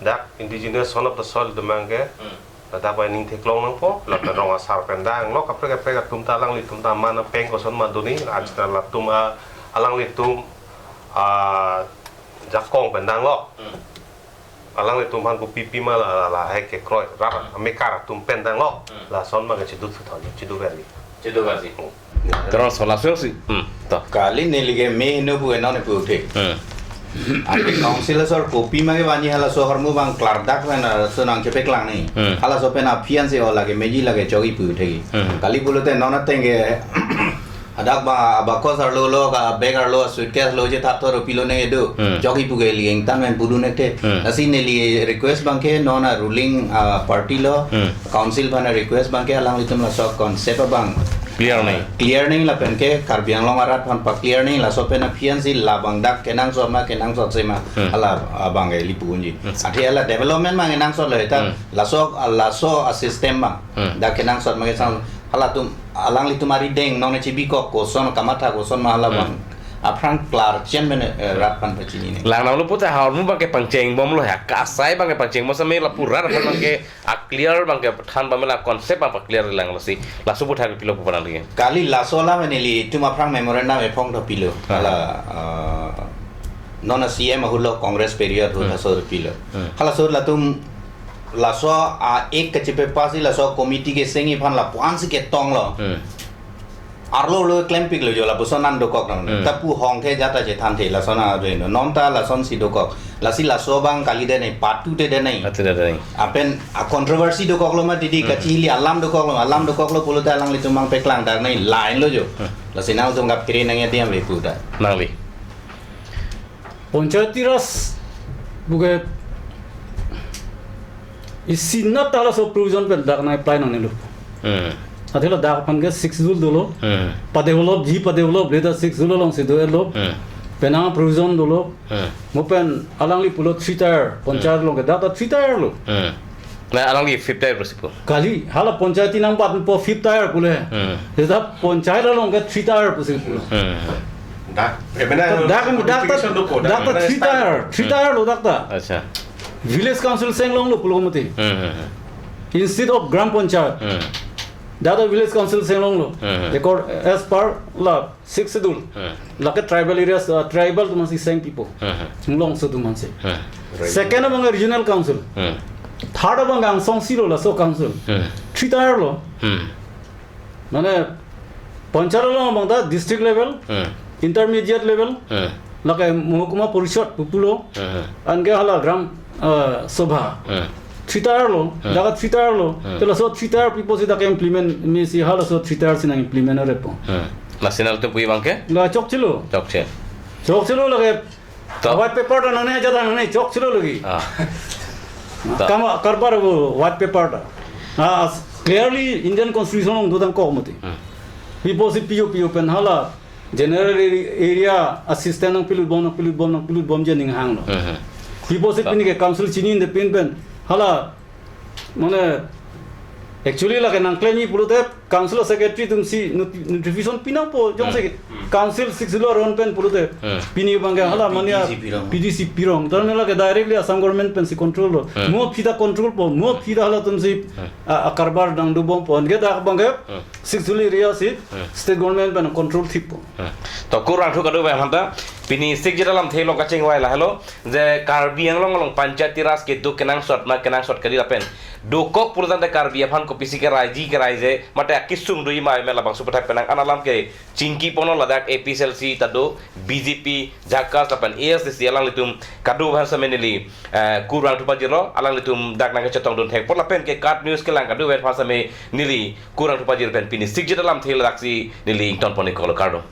dak indigenous son of the soil atum abang ke. Hmm. Ladak pen ning theklong nangpo, lapen rong asar pen danglo, kaprek kaprek atum ta alanglitum ta mana peng koson ma do-ni, ajita latum a, alanglitum ajakong pen danglo. Hmm. Alanglitum aphan kopi pima la, la, lahai kekroi, rat, Hmm. amekar atum pen danglo. Hmm. Lason ma ke chidu thuthon, chidu verji. Chidu verji. Hmm. Terus laso si, hmm, to. Kali neli ke me heno pu enon pu the. Hmm. Ante council asor kopi ma kevanji halaso ahormu abang klardak pen, ah, so nangchepeklang ni. Hmm. Halaso pen aphi an si o lake meji lake chokji pu the. Hmm. Kali pulote non ateng ke hadak ba, bakos arlo lo, ka bag arlo, suitcase lo je thap thor pilo nang kedo. Hmm. Chokji pu ke lieng tan men pudun ek the. Hmm. Lasi neli request abang ke non a-ruling, ah, party lo, Hmm. council aphan request abang ke alanglitum laso concept abang Clear nangji. Clear nangji lapen ke Karbi Anglong arat aphan pa-clear nangji, laso pen aphi an si labang dak kenangsot ma kenangsotse ma Hmm. hala abang ke lapu unji. Hmm. Athe hala development ma kenangsotlo ta Hmm. laso laso a-system ma Hmm. dak kenangsot ma kesang halatum alanglitum arideng nong ne chibikok koson kamatha koson ma hala Hmm. abang aphrang klarchen mene, eh, rat aphan pachini nangji. Lang nanglo puta ahormu abang ke pangchengbomlo he, ka asai abang ke pangchengbom same lapu rat aphan abang ke a-clear abang ke than pamela concept abang pa-clear lang lasi. Laso puthot pilo pu panang ri. Kali laso alam nelitum aphrang memorandum ephong ta pilo. Ah. Hala, ah, non a-C M ahut lo Congress period ahut Hmm. laso pilo. Hmm. Halaso latum laso a-act kachepass-ji laso committee kesengji aphan lapu an si ketonglo. Hmm. Arlo lo klempiklo jo lapuson an dokok nang. Hmm. Ta pu hong ke jata chethan the lason a do ino. Non ta lason si dokok. Lasi laso abang kalidet nangji, patu tedet nangji. Patu tedet nangji. Apen a-controversy dokoklo ma titi Hmm. kachili alam dokoklo, alam dokoklo pulote alanglitum abang peklang dak nangji line lo jo. Hmm. Lasi nangtum kapkiri nangji ati amve pu ta. Nangli. Panchayati Raj pu ke isi nat ta laso provision pen dak nang-apply nangnelo. Hmm. Athe ladak aphan ke six schedule dolo. Hmm. Pa-develop ji pa-develop le ta six schedule along si do-etlo. Hmm. Penang provision dolo. Hmm. Mo pen alangli pulo three tier, Panchayat Hmm. along ke dak ta three tier lo. Hmm. Na alangli fifth tier pusi pu. Kali, hala Panchayati nangbatpo fifth tier pule. Hmm. Jeta Panchayat along ke three tier pusi pu. Hmm. Dak, eh, benar, Dak, dak, qualification dak, dopo, dak dak, ta benar three standard. Tier, three Hmm. tier lo dak ta. Acha. Village Council senglonglo pulo mati. Hmm, hmm, hmm. Instead of Gram Panchayat. Hmm. Dak ta Village Council senglonglo. Hmm, hmm. Accord as per la Sixth Schedule. Hmm. Lake tribal areas, uh, tribal atum si seng people. Hmm, hmm. Longso atum si. Hmm. Second abang Regional Council. Hmm. Third abang angsong si lo laso council. Hmm. Three tier lo. Hmm. Mane Panchayat along abang ta district level, Hmm. intermediate level, Hmm. Lake Mohokuma Porishad pu pulo. Hmm. Anke hala Gram, eh, Sabha. Hmm. Three tier lo, Hmm. dak three tier lo. Hmm. Te laso three tier pi pusi dak implement mesi halaso three tier si nang implement repo. Hmm. National tu pui bangke? La chokchelo. Chokche. Chokchelo lake To. White paper ta nangne aja ta nangne chokchelo lagi. Ah. To. Kam karbar abo white paper ta. Ah, clearly Indian Constitution along dodang kok mati. Hmm. Pi pusi P O, P O pen hala general area, area assistant nangpilut bom, nangpilut bom, nangpilut bom je ning hanglo. Mhm. Pi pusi To. Pini ke council chini independent pen hala, mane, actually lake nangklemji pulote council secretary atumsi noti-, notification pinangpo jongsi Hmm. Hmm. Council Sixth Schedule aron pen pulote Hmm. pini bangke hala mane P D C pirong. P D C pirong. Tame lake directly Assam government pensi control lo. Hmm. Mo aphi ta control po, mo aphi ta halatumsi Hmm. a, a karbar nangdobompo. Anke dak bangke Hmm. Sixth Schedule area si Hmm. state government pen control thippo. Hmm. To kurvangthu kadokave aphanta pini sikjit alamthe along kachingvai lahelo je Karbi Anglong along Panchayati Raj kedo kenangsot ma kenangsot kali lapen dokok pulotangte Karbi aphan kopisi keraiji keraije mate akesung do-i ma eme labangso aputhak penang an alam kechingki ponlo ladak A P H L C ta do, B J P, JACAS lapen A S D C alanglitum kadokave aphan sitame neli, eh, kurvangthu pajirlo, alanglitum dak nangkachetongdun thekpo lapen ke KAT News kelang kadokave aphan sitame neli kurvangthu pajir pen pini sikjit alamthe ladaksi neli ingtonpon-iklo, kardom.